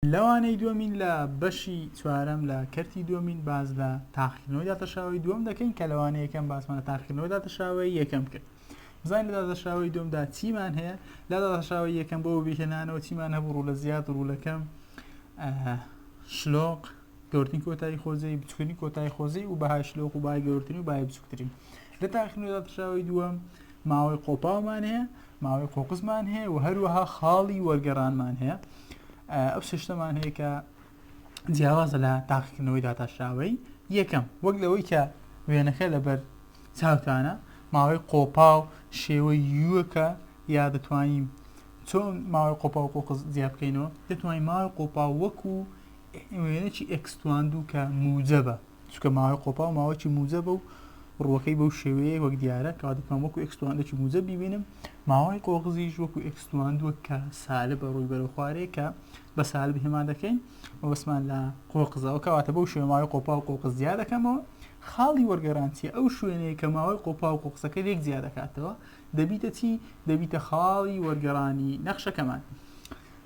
لەوانەی دووەمین لە بەشی چوارەم لە کەرتی دووەمین باس لە تاقیکردنەوەی داتاشراوەی دووەم دەکەین کە لەوانەیە یەکەم باسمان لە تاقیکردنەوەی داتاشراوەی یەکەم کرد. بزانین لە داتاشراوەی دووەمدا چیمان هەیە. لە داتاشراوەی یەکەم بۆ وەبیرهێنانەوە چیمان هەبوو؟ ڕوو لە زیاد، ڕوو لە کەم، شلۆق، گەورترین کۆتایی خۆجێی، بچووکترین کۆتایی خۆجێی و بەهای شلۆق و بەهای گەورترین و بەهای بچووکترین. لە تاقیکردنەوەی داتاشراوەی دووەم ماوەی قۆپاومان هەیە، ماوەی قۆقزمان هەیە و هەروەها خاڵی وەرگەڕانمان هەیە. ئەو سێ شتەمان هەیە کە جیاوازە لە تاقیکردنەوەی داتاشراوەی یەکەم. وەک لەوەی کە وێنەکە لەبەر چاوتانە، ماوەی قۆپاو شێوەی یوەکە یا دەتوانین چۆن ماوەی قۆپاو قۆقز جیا بکەینەوە؟ دەتوانین ماوەی قۆپاو وەکو وێنەکی ئێکس تواندوو کە موجەبە، چونکە ماوەی قۆپاو ماوەکی موجەبە و ڕووەکەی بەو شێوەیە وەک دیارە کەوا دەتوانم وەکو ئێکس تواندووەکی موجەب بیبینم. ماوەی قۆقزیش وەکو ئێکس تواندووە کە سالبە ڕووی بەرەو خوارێ کە بە سالب هێما دەکەین مەبەستمان لە قۆقزەوە، کەواتە بەو شێوە ماوەی قۆپاو و قۆقز جیا دەکەمەوە. خاڵی وەرگەڕان چییە؟ ئەو شوێنەیە کە ماوەی قۆپاو و قۆقزەکە لێک جیا دەکاتەوە دەبیتە چی؟ دەبیتە خاڵی وەرگەڕانی نەخشەکەمان.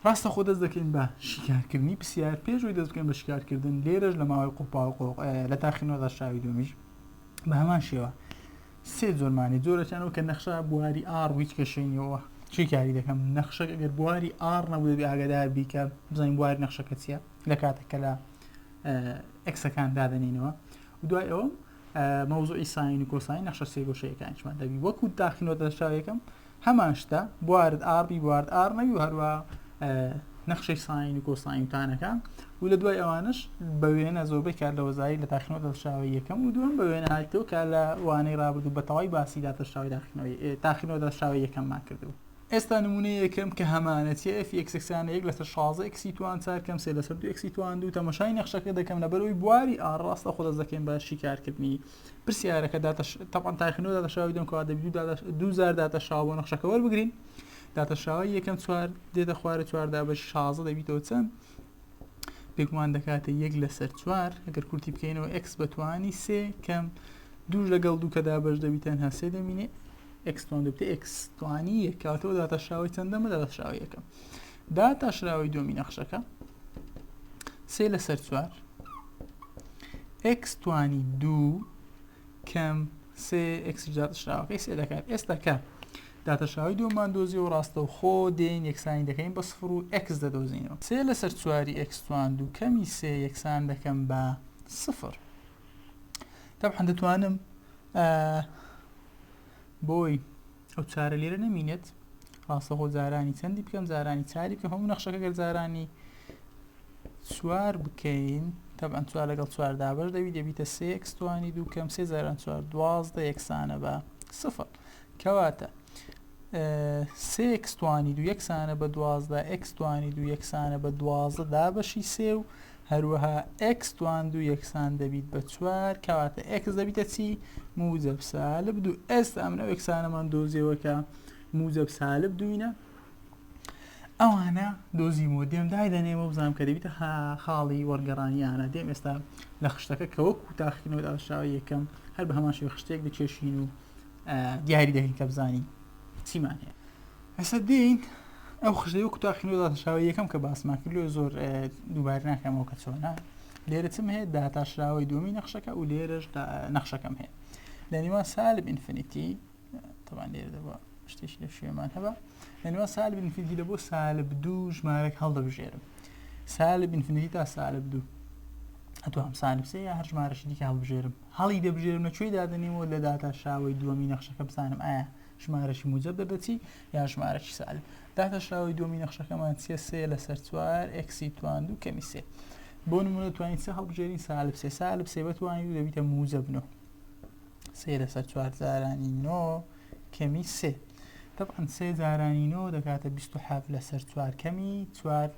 ڕاستەخۆ دەست دەکەین بە شیکارکردنی پرسیار. پێش ئەوەی دەست بکەین بە شیکارکردن لێرەش لە ماوەی قۆپاو قۆق لە تاقینەوە داشراوی دووەمیش بە هەمان شێوە سێ جۆرمانی جۆرەکان ئەو کە نەخشە بواری ئاڕ و هیچ کێشەی نییەوە شیکاری دەکەم. نەخشە ئەگەر بواری ئاڕ نەبوو دەبی ئاگادار بی کە بزانین بواری نەخشەکە چییە لە کاتێک کە لە ئێکسەکان دادەنینەوە. و دوای ئەوە مەوزوعی ساین و کۆساین نەخشە سێگۆشەیەکانیشمان دەبی وەکو تاقینەوە دەشاویەکەم هەمان شتە بوارد ئاڕ بی بوارد ئاڕ نەبی و هەروە نەخشەی ساین و کۆساین و تانەکان و لە دوای ئەوانش بە وێنە زۆربەی کار لە وەزاری لە تاقینەوە دەشاوی یەکەم و دووەم بە وێنە هاتەوە کە لە وانەی ڕابردوو بە تەواوی باسی داتەشاوی داخینەوەی تاقینەوە دەشاوی یەکەممان کردبوو. ئێستا نمونەی یەکەم کە هەمانە چیە ئێف ئێکس یەکسانە یەک لەسەر 16 ئێکسی توان چار کەم سێ لەسەر دوو ئێکسی توان دوو. تەماشای نەخشەکە دەکەم لەبەرەوەی بواری ئاڕ ڕاستە خۆ دەست دەکەین بە شیکارکردنی پرسیارەکە. داتە تەبعەن تاقینەوە داتەشاوی دووەم کەوا دەبی دوو جار داتەشاوە بۆ نەخشەکە وەربگرین. داتەشاوی یەکەم چوار دێتە خوارە چوار دابەش 16 دەبیتەوە چەند؟ بێگومان دەکاتە یەک لەسەر چوار. ئەگەر کورتی بکەینەوە ئێکس بەتوانی سێ کەم دووش لەگەڵ دوو کە دابەش دەبی تەنها سێ دەمینێ ئێکس توان دەبێتە ئێکس توانی یەک. کەواتەوە داتاشراوەی چەندەمە؟ داتاشراوەی یەکەم. داتاشراوەی دووەمی نەخشەکە سێ لەسەر چوار ئێکس توانی دوو کەم سێ ئێکس داتاشراوەکەی سێ دەکات. ئێستا کە داتاشراوەی دووەممان دۆزیەوە ڕاستەوخۆ دێین یەکسانی دەکەین بە سفر و ئێکس دەدۆزینەوە. سێ لەسەر چواری ئێکس توان دوو کەمی سێ یەکسان دەکەم بە سفر. تەبعەن دەتوانم بۆی ئەو چارە لێرە نەمینێت ڕاستەخۆ جارانی چەندی بکەم جارانی چاری بکەم هەموو نەخشەکە گەر جارانی چوار بکەین تەبعەن چوار لەگەڵ چوار دابەش دەبی دەبیتە سێ ئێکس توانی دوو کەم سێ جاران چوار 12 یەکسانە بە سفر. کەواتە سێ ئێکس توانی دوو یەکسانە بە 12 ئێکس توانی دوو یەکسانە بە 12 دابەشی سێ و هەروەها ئێکس توان دوو یەکسان دەبیت بە چوار. کەواتە ئێکس دەبیتە چی؟ موجب سالب دوو. ئێستا ئەمن ئەو ئێکسانەمان دۆزیەوە کە موجب سالب دووینە. ئەوانە دۆزیمەوە دێم دایدەنێمەوە بزانم کە دەبیتە خاڵی وەرگەڕانیانە. دێم ئێستا لە خشتەکە کە وەکو تاقیکردنەوە داشراوە یەکەم هەر بە هەمان شێوە خشتێک دەکێشین و دیاری دەکەین کە بزانین چیمان هەیە. ئێستا دێین ئەو خشتەی وەکو تاقیکردنەوە داتاشراوەی یەکەم کە باسمان کرد لێ زۆر دووبارە ناکەمەوە کە چۆنە. لێرە چم هەیە؟ داتاشراوەی دووەمی نەخشەکە و لێرەش نەخشەکەم هەیە لە نێوان سالب ئینفینیتی. طبعا لێرە دەبوو شتێکی لە شوێمان هەبا. لە نێوان سالب ئینفینیتی لە بۆ سالب دوو ژمارەك هەڵدەبژێرم. سالب ئینفینیتی تا سالب دوو ئەتوانم سالب سێ یا هەر ژمارەشی دیکە هەڵبژێرم. هەڵی دەبژێرم لە کوێی دادەنێمەوە؟ لە داتاشراوەی دووەمی نەخشەکە بزانم ئایا ژمارەشی موجب دەردەچی یا ژمارەشی سالب. داتاشراوەی دووەمی نەخشەکەمان چییە؟ سێ لەسەر چوار ئێکسی توان دوو کەمی سێ. بۆ نمونە توانین چ هەڵبژێرین؟ سالب سێ. سالب سێ بەتوانی دوو دەبیتە موجب نۆ. سێ لەسەر چوار جارانی نۆ کەمی سێ. طبعا سێ جارانی نۆ دەکاتە 27 لەسەر چوار کەمی چوار.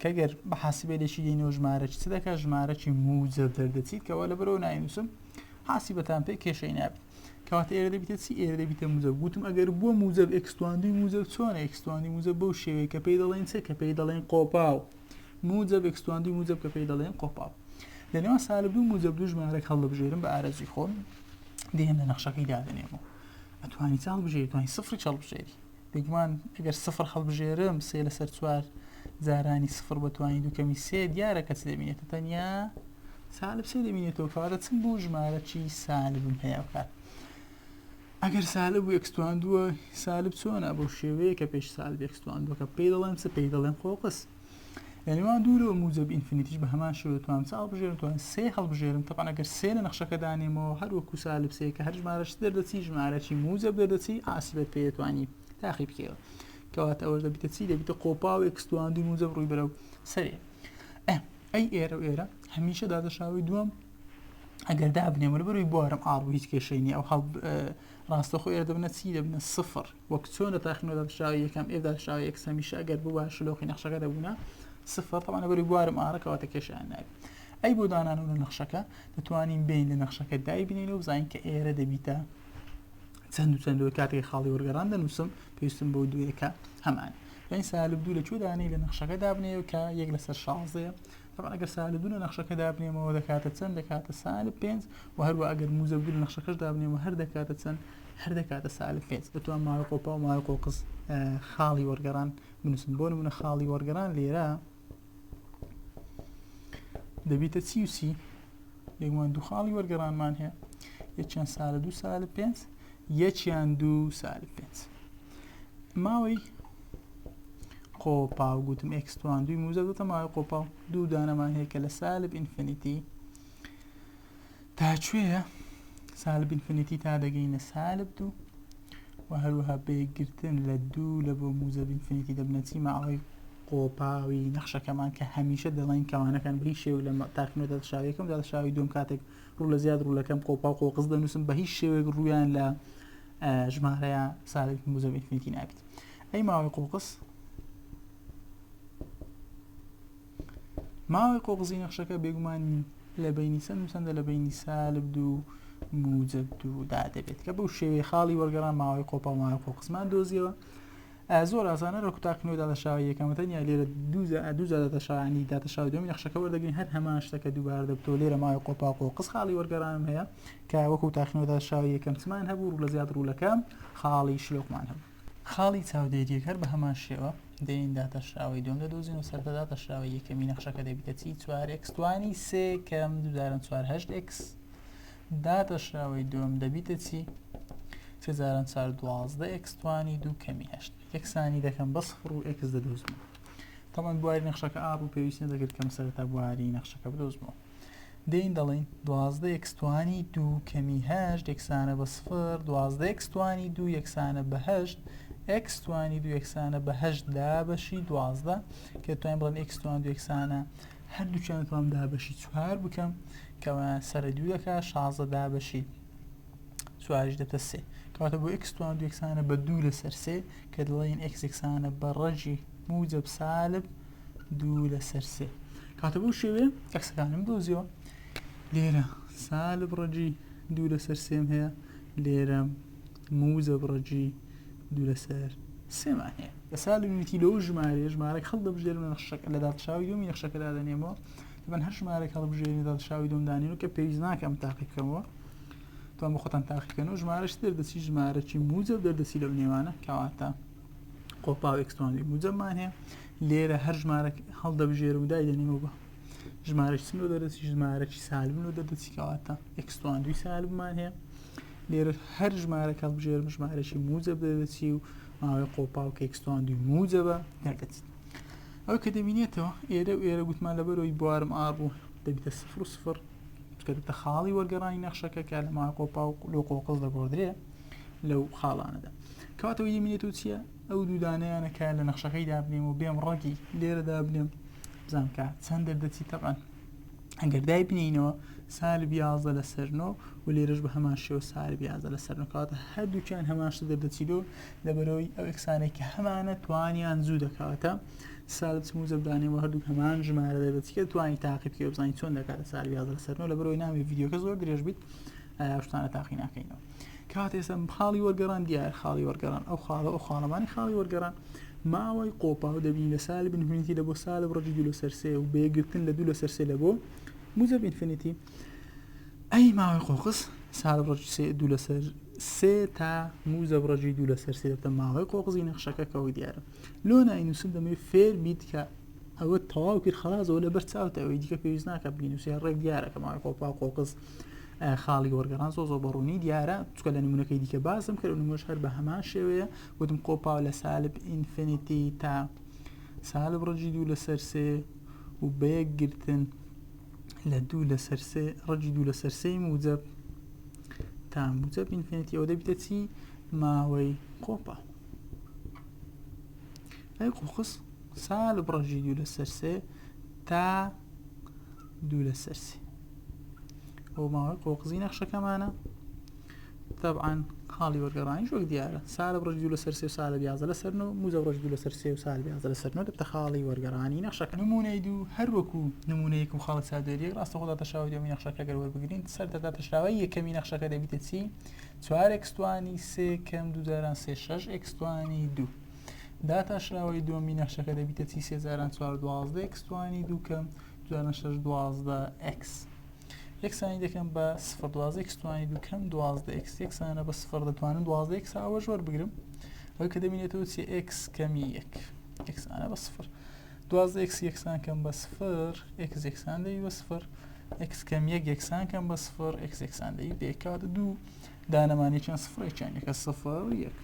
کە گەر بە حاسبێ لێکی دێنەوە ژمارەکی چ دەکات؟ ژمارەکی موجب دەردەچیت کەەوە لە بەرەوە ناینووسم حاسیبەتان پێ کێشەی نابێت. کەواتە ئێرە دەبیتە چی؟ ئێرە دەبیتە موجب. گوتم ئەگەر بووە موجب ئێکس تواندوی موجب چۆنە؟ ئێکس تواندوی موجب بەو شێوەیە کە پێی دەڵێن چ؟ کە پێی دەڵێن قۆپاو. موجب ئێکس تواندوی موجب کە پێی دەڵێن قۆپاو. لە نێوان سالب دوو موجب دوو ژمارەک هەڵدەبژێرم بە ئارەزوی خۆم دێم لە نەخشەکەی دادەنێمەوە. ئەتوانی چ هەڵبژێری؟ توانی سفری هەڵبژێری. بێگومان ئەگەر سفر هەڵبژێرم سێ لەسەر چوار جارانی سفر بە توانی دوو کەمی سێ دیارە کە چ دەبینێتە تەنیا سالب سێ دەبینێتەوە کەواتە چم بوو ژمارە چی سالبم هەیە ئەو کات ئەگەر سالب و ئێکس تواندووە سالب چۆنە بەو شێوەیە کە پێش سالب ئێکس تواندووە کە پێی دەڵێم چ پێی دەڵێم قۆقس لە نێوان دوورەوە موجب infinity ش بە هەمان شێوە دەتوانم چ هەڵبژێرم توانم سێ هەڵبژێرم تەبعەن ئەگەر سێ لە نەخشەکە دانێمەوە هەر وەکو سالب سێ کە هەر ژمارەش دەردەچی ژمارەی موجب دەردەچی ئاسبێت پێ دەتوانی تاقی بکەیەوە کەواتە ئەوەش دەبیتە چی دەبیتە قۆپاو ئێکس تواندووی موجب ڕووی بەرەو سەرێ ئەی ئێرە و ئێرە هەمیشە دادەشاوی دووەم ئەگەر دابنێم لەبەرەوەی بوارم ئاڕ بوو هیچ کێشەی نییە ئەو هەڵ ڕاستەخۆ ئێرە دەبنە چی دەبنە سفر وەک چۆن لە تاقینەوە دادەشاوی یەکەم ئێ دادەشاوی ئێکس هەمیشە ئەگەر بووە شلۆقی نەخشەکە دەبوونە سفر طبعا لەبەرەوەی بوارم ئارە کەواتە کێشیان نابێت ئەی بۆ دانان لە نەخشەکە دەتوانین بین لە نەخشەکە دایبنین و بزانین کە ئێرە دەبیتە چەند و چەند کاتێک خاڵی وەرگەڕان دەنووسم پێویستم بۆ دوویەکە هەمان یعنی سالب دوو لە کوێ دانەی لە نەخشەکە دابنێ کە یەک لەسەر شازدەیە تەبعەن ئەگەر سالب دوو لە نەخشەکە دابنێمەوە دەکاتە چەند دەکاتە سالب پێنج و هەروە ئەگەر موجب دوو لە نەخشەکەش دابنێمەوە هەر دەکاتە چەند هەر دەکاتە سالب پێنج دەتوان ماوەی قۆپا و ماوەی قۆقز خاڵی وەرگەڕان بنووسم بۆ نمونە خاڵی وەرگەڕان لێرە دەبیتە چی و چی بێگومان دوو خاڵی وەرگەڕانمان هەیە یەکیان سالب دوو سالب پێنج یەکیان دوو سالب پێنج ماوەی قۆپاو گوتم ئێکس تواندووی موزە دەتە ماوەی قۆپاو دوو دانەمان هەیە کە لە سالب infinity تا کوێیە سالب infinity تا دەگەینە سالب دوو و هەروەها بەیەکگرتن لە دوو لە بۆ موجب infinity دەبنە چی ماوەی قۆپاوی نەخشەکەمان کە هەمیشە دەڵێن کەوانەکان بە هیچ شێوەیەک لە تاقینەوە دادەشاوی یەکەم دادەشاوی دووەم کاتێک ڕوو لە زیاد ڕوو لە کەم قۆپاو قۆقز دەنووسم بە هیچ شێوەیەک ڕوویان لە ژمارەیە سالب موجب infinity نابێت ئەی ماوەی قۆقز ماوەی قۆقزی نەخشەکە بێگومان لە بینی چەند و چەندە لە بینی سالب دوو موجب دوو دا دەبێت کە بەو شێوەی خاڵی وەرگەڕان ماوەی قۆپا و ماوەی قۆقزمان دۆزیەوە زۆر ئاسانە ڕێک و تاقینەوەی داتاشراوی یەکەمە تەنیا لێرە دوو جار داتاشراوانی داتاشراوی دووەمی نەخشەکە وەردەگرین هەر هەمان شتەکە دووبارە دەبتەوە لێرە ماوەی قۆپا و قۆقز خاڵی وەرگەڕانم هەیە کە وەکو تاقینەوە داتاشراوی یەکەم چمان هەبوو ڕوو لە زیاد ڕوو لە کەم خاڵی شلۆقمان هەبوو. خاڵی چاودێرییەک هەر بە هەمان شێوە دێین داتاشراوەی دووەم دەدۆزین و سەرەتا داتاشراوەی یەکەمی نەخشەکە دەبیتە چی چوار ئێکس توانی سێ کەم دوو جاران چوار هەشت ئێکس داتاشراوەی دووەم دەبیتە چی سێ جاران چوار 12 ئێکس توانی دوو کەمی هەشت یەکسانی دەکەم بە سفر و ئێکس دەدۆزمەوە تەبعەن بواری نەخشەکە ئا بوو پێویست نەدەکرد کەم سەرەتا بواری نەخشەکە بدۆزمەوە دێین دەڵێین 12 ئێکس توانی دوو کەمی هەشت یەکسانە بە سفر 12 ئێکس توانی دوو یەکسانە بە هەشت ئێکس توانی دوو یەکسانە بە هەشت دابەشی 12 کە توانین بڵێن ئێکس توان دوو یەکسانە هەردووکیان دەتوانم دابەشی چوار بکەم کەوا سەرە دوو دەکا 16 دابەشی چواریش دەبتە سێ کەواتە بۆ ئێکس توان دوو یەکسانە بە دوو لەسەر سێ کە دەڵێین ئێکس یەکسانە بە ڕەگی موجب سالب دوو لەسەر سێ کاتە بەو شێوەیە ئێکسەکانم دۆزیەوە لێرە سالب ڕەگی دوو لەسەر سێم هەیە لێرە موجب ڕەگی دوو لەسەر سێمان هەیە لە سالب unity لەو ژمارەیە ژمارەک هەڵدەبژێرم لە نەخشەکە لە داتشاوی دووەمی نەخشەکەدا دەنێمەوە دەبن هەر ژمارەک هەڵبژێرین لە داتشاوی دووەم دانێن و کە پێویست ناکەم تاقی بکەمەوە توان بۆ خۆتان تاقی بکەنەوە ژمارەش دەردەچی ژمارەکی موجب دەردەچی لەو نێوانە کەواتە قۆپاو ئێکس توانی موجبمان هەیە لێرە هەر ژمارە هەڵدەبژێرم و دایدەنێمەوە بە ژمارەی چم لۆ دەردەچی ژمارەکی سالبم لۆ دەردەچی کەواتە ئێکس توان دووی سالبمان هەیە لێرە هەر ژمارەک هەڵبژێرم ژمارەکی موجب دەردەچی و ماوەی قۆپاو کە ئێکس توان دووی موجبە دەردەچیت ئەو کە دەبینێتەوە ئێرە و ئێرە گوتمان لەبەرەوەی بوارم ئار بوو دەبیتە سفر و سفر چونکە دەبێتە خاڵی وەرگەڕانی نەخشەکە کە لە ماوەی قۆپاو لۆ قۆقز دەگۆڕدرێ لەو خاڵانەدا کەواتە ئەوەی دەمینێتەوە چییە ئەو دوو دانەیانە کە لە نەخشەکەی دابنێم و بێم ڕەگی لێرە دابنێم بزانم کە چەند دەردەچی تەبعەن ئەگەر دای بنینەوە سالب 11 لەسەر نۆ و لێرەش بە هەمان شێوە سالب 11 لەسەر نۆ کەواتە هەردووکیان هەمان شت دەردەچیلۆ لەبەرەوەی ئەو ئێکسانەی کە هەمانە توانیان زوو دەکاتە سالب چ موجب دانێ و هەردووک هەمان ژمارە دەردەچی کە توانی تاقی بکەی بزانین چۆن دەکاتە سالب 11 لەسەر نۆ لەبەرەوەی ناوی ڤیدیۆکە زۆر درێژ بیت ئەو شتانە تاقی ناکەینەوە کات ئێستا خاڵی وەرگەڕان دیار خاڵی وەرگەڕان ئەو خاڵە ئەو خاڵەمانی خاڵی وەرگەڕان ماوەی قۆپاو دەبین لە سالب infinity لە بۆ سالب ڕەگی دوو لەسەر سێ و بەیەکگرتن لە دوو لەسەر سێ لە بۆ موجب infinity ئەی ماوەی قۆقز سالب ڕەگی سێ دوو لەسەر سێ تا موجەب ڕەگی دوو لەسەر سێ دەبتە ماوەی قۆقزی نەخشەکە کە وەک دیارە لۆ ناینووسم دەمەوێت فێر بیت کە ئەوە تەواو کرد خلاص ئەوە لەبەر چاوتە ئەوەی دیکە پێویست ناکە بینووسی هەر ڕێک دیارە کە ماوەی قۆپا و قۆقز خاڵی وەرگەڕان زۆ زۆ بەڕوونی دیارە چکە لە نمونەکەی دیکە باسم کرد و نمونەش هەر بە هەمان شێوەیە وتم قۆپاو لە سالب infinity تا سالب ڕەگی دوو لەسەر سێ و بەیەک گرتن لە دوو لەسەر سێ ڕەگی دوو لەسەر سێی موجەب تا موجەب infinity ئەوە دەبیتە چی ماوەی قۆپا ئەی قۆقز سالب ڕەگی دوو لەسەر سێ تا دوو لەسەر سێ ئەو ماوەی قۆقزی نەخشەکەمانە تەبعەن خاڵی وەرگەڕانیش وەک دیارە سالب ڕەگی دوو لەسەر سێ و سالب 11 لەسەر نۆ موجەب ڕەگی دوو لەسەر سێ و سالب 11 لەسەر نۆ دەبتە خاڵی وەرگەڕانی نەخشەکە. نموونەی دوو، هەر وەکو نموونە یەک و خاڵی چاودێری یەک ڕاستەوخۆ داتاشراوەی دووەمی نەخشەکە گەر وەربگرین سەر داتاشراوەی یەکەمی نەخشەکە دەبیتە چی؟ چوار ئێکس توانی سێ کەم دوو جاران سێ شەش ئێکس توانی دوو داتاشراوەی دووەمی نەخشەکە دەبیتە چی؟ سێ جاران چوار 12 ئێکس توانی دوو کەم دوو جاران شەش 12 ئێکس یەکسانی دەکەم بە سفر 12 ئێکس توانی دوو کەم 12 ئێکس یەکسانە بە سفر دەتوانم 12 ئێکس ئاوەش وەربگرم ئەوەی کە دەبینێتەوە چی ئێکس کەمی یەک یەکسانە بە سفر 12 ئێکس یەکسان کەم بە سفر ئێکس یەکسان دەبی بە سفر ئێکس کەم یەک یەکسان کەم بە سفر ئێکس یەکسان دەبی بە یەک کەواتە دوو دانەمان یەکیان سفر یەکیان یەکە سفر یەک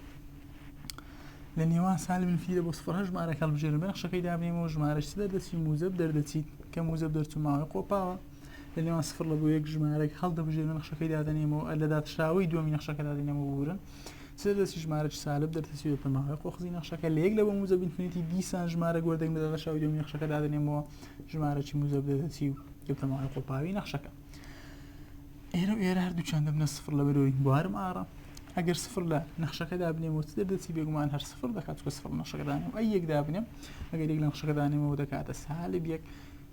لە نێوان سالب infinity بۆ سفر هەر ژمارەک هەڵبژێرن بە نەخشەکەی دابنێمەوە ژمارەش چ دەردەچی موجەب دەردەچیت کە موجەب دەرچوو ماوەی قۆپاوە لە نێوان سفر لە بۆ یەک ژمارەک هەڵدەبژێرن نەخشەکەی دادەنێمەوە لە داتاشراوەی دووەمی نەخشەکە دادەنێمەوە ببورن چ دەردەچی ژمارەی سالب دەردەچی دەبتە ماوەی قۆقزی نەخشەکە لە یەک لە بۆ موجەب infinity دیسان ژمارە وەردەگرم لە داتاشراوەی دووەمی نەخشەکە دادەنێمەوە ژمارەی موجەب دەردەچی و دەبتە ماوەی قۆپاوی نەخشەکە ئێرە و ئێرە هەردووکیان دەبنە سفر لە بەرەوەی بوارم ئارە ئەگەر سفر لە نەخشەکە دابنێمەوە چ دەردەچی بێگومان هەر سفر دەکات چونکە سفر لە نەخشەکە دانێم ئەی یەک دابنێم ئەگەر یەک لە نەخشەکە دانێمەوە دەکاتە سالب یەک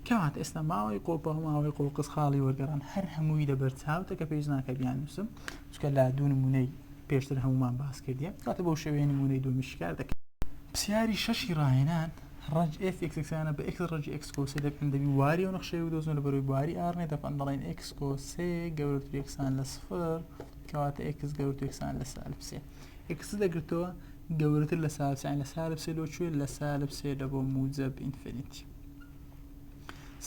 کەواتە ئێستا ماوەی قۆپە و ماوەی قۆقز خاڵی وەرگەڕان هەر هەمووی لەبەر چاوتە کە پێویست ناکە بیاننووسم چونکە لە دوو نمونەی پێشتر هەمومان باس کردیە کاتە بەو شێوەیە نمونەی دووەمی شیکار دەکەین. پرسیاری شەشی ڕاهێنان، ڕەج ئێف ئێکس یەکسانە بە ئێکس ڕەجی ئێکس کۆ سێ دەبن دەبی بواری ئەو نەخشەیە بدۆزنەوە لە بەرەوەی بواری ئاڕنێ دەبن دەڵێن ئێکس کۆ سێ گەورەتر یەکسان لە سفر کەواتە ئێکس گەورەتر یەکسان لە سالب سێ ئێکس دەگرتەوە گەورەتر لە سالب سێ لە سالب سێ لۆ کوێ لە سالب سێ لە بۆ موجەب infinity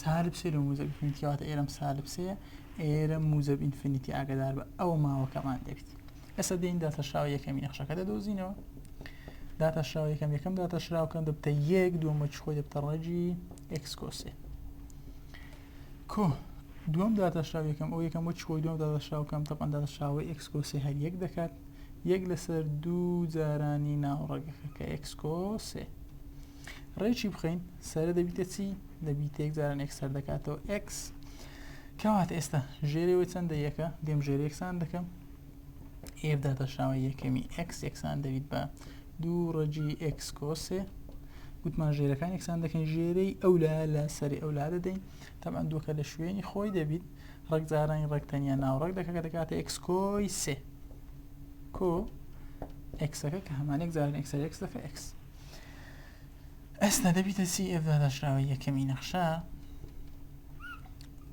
سالب سێ لۆ موجەب infinity کەواتە ئێرەم سالب سێ ئێرە موجەب infinity ئاگادار بە ئەوە ماوەکەمان دەبیت ئێستا دێین داتاشراوە یەکەمی نەخشەکە دەدۆزینەوە داتاشراوە یەکەم یەکەم داتاشراوکەم دەبتە یەک دووەمەکی خۆی دەبتە ڕەگی ئێکس کۆ سێ کۆ دووەم داتاشراو یەکەم ئەو یەکەم وەکی خۆی دووەم داتاشراوکەم تەبعەن داتاشراوەی ئێکس کۆ سێ هەر یەک دەکات یەک لەسەر دوو جارانی ناوڕەگەکە کە ئێکس کۆ سێ ڕێکی بخەین سەرە دەبیتە چی دەبیتە یەک جاران ئێکس سەر دەکاتەوە ئێکس کەواتە ئێستا ژێرەوەی چەندە یەکە دێم ژێر یەکسان دەکەم ئێف داتاشراوە یەکەمی ئێکس یەکسان دەبیت بە دوو ڕەگی ئێکس کۆ سێ گوتمان ژێرەکان یەکسان دەکەین ژێرەی ئەو لا لە سەری ئەو لا دەدەین تەبعەن دووەکە لە شوێنی خۆی دەبیت ڕەگ جارانی ڕەگ تەنیا ناو ڕەگ دەکە کە دەکاتە ئێکس کۆی سێ کۆ ئێکسەکە کە هەمانێک جاران ئێکسەر ئێکس دەکە ئێکس ئێستا دەبیتە چی ئێف داتاشراوەی یەکەمی نەخشە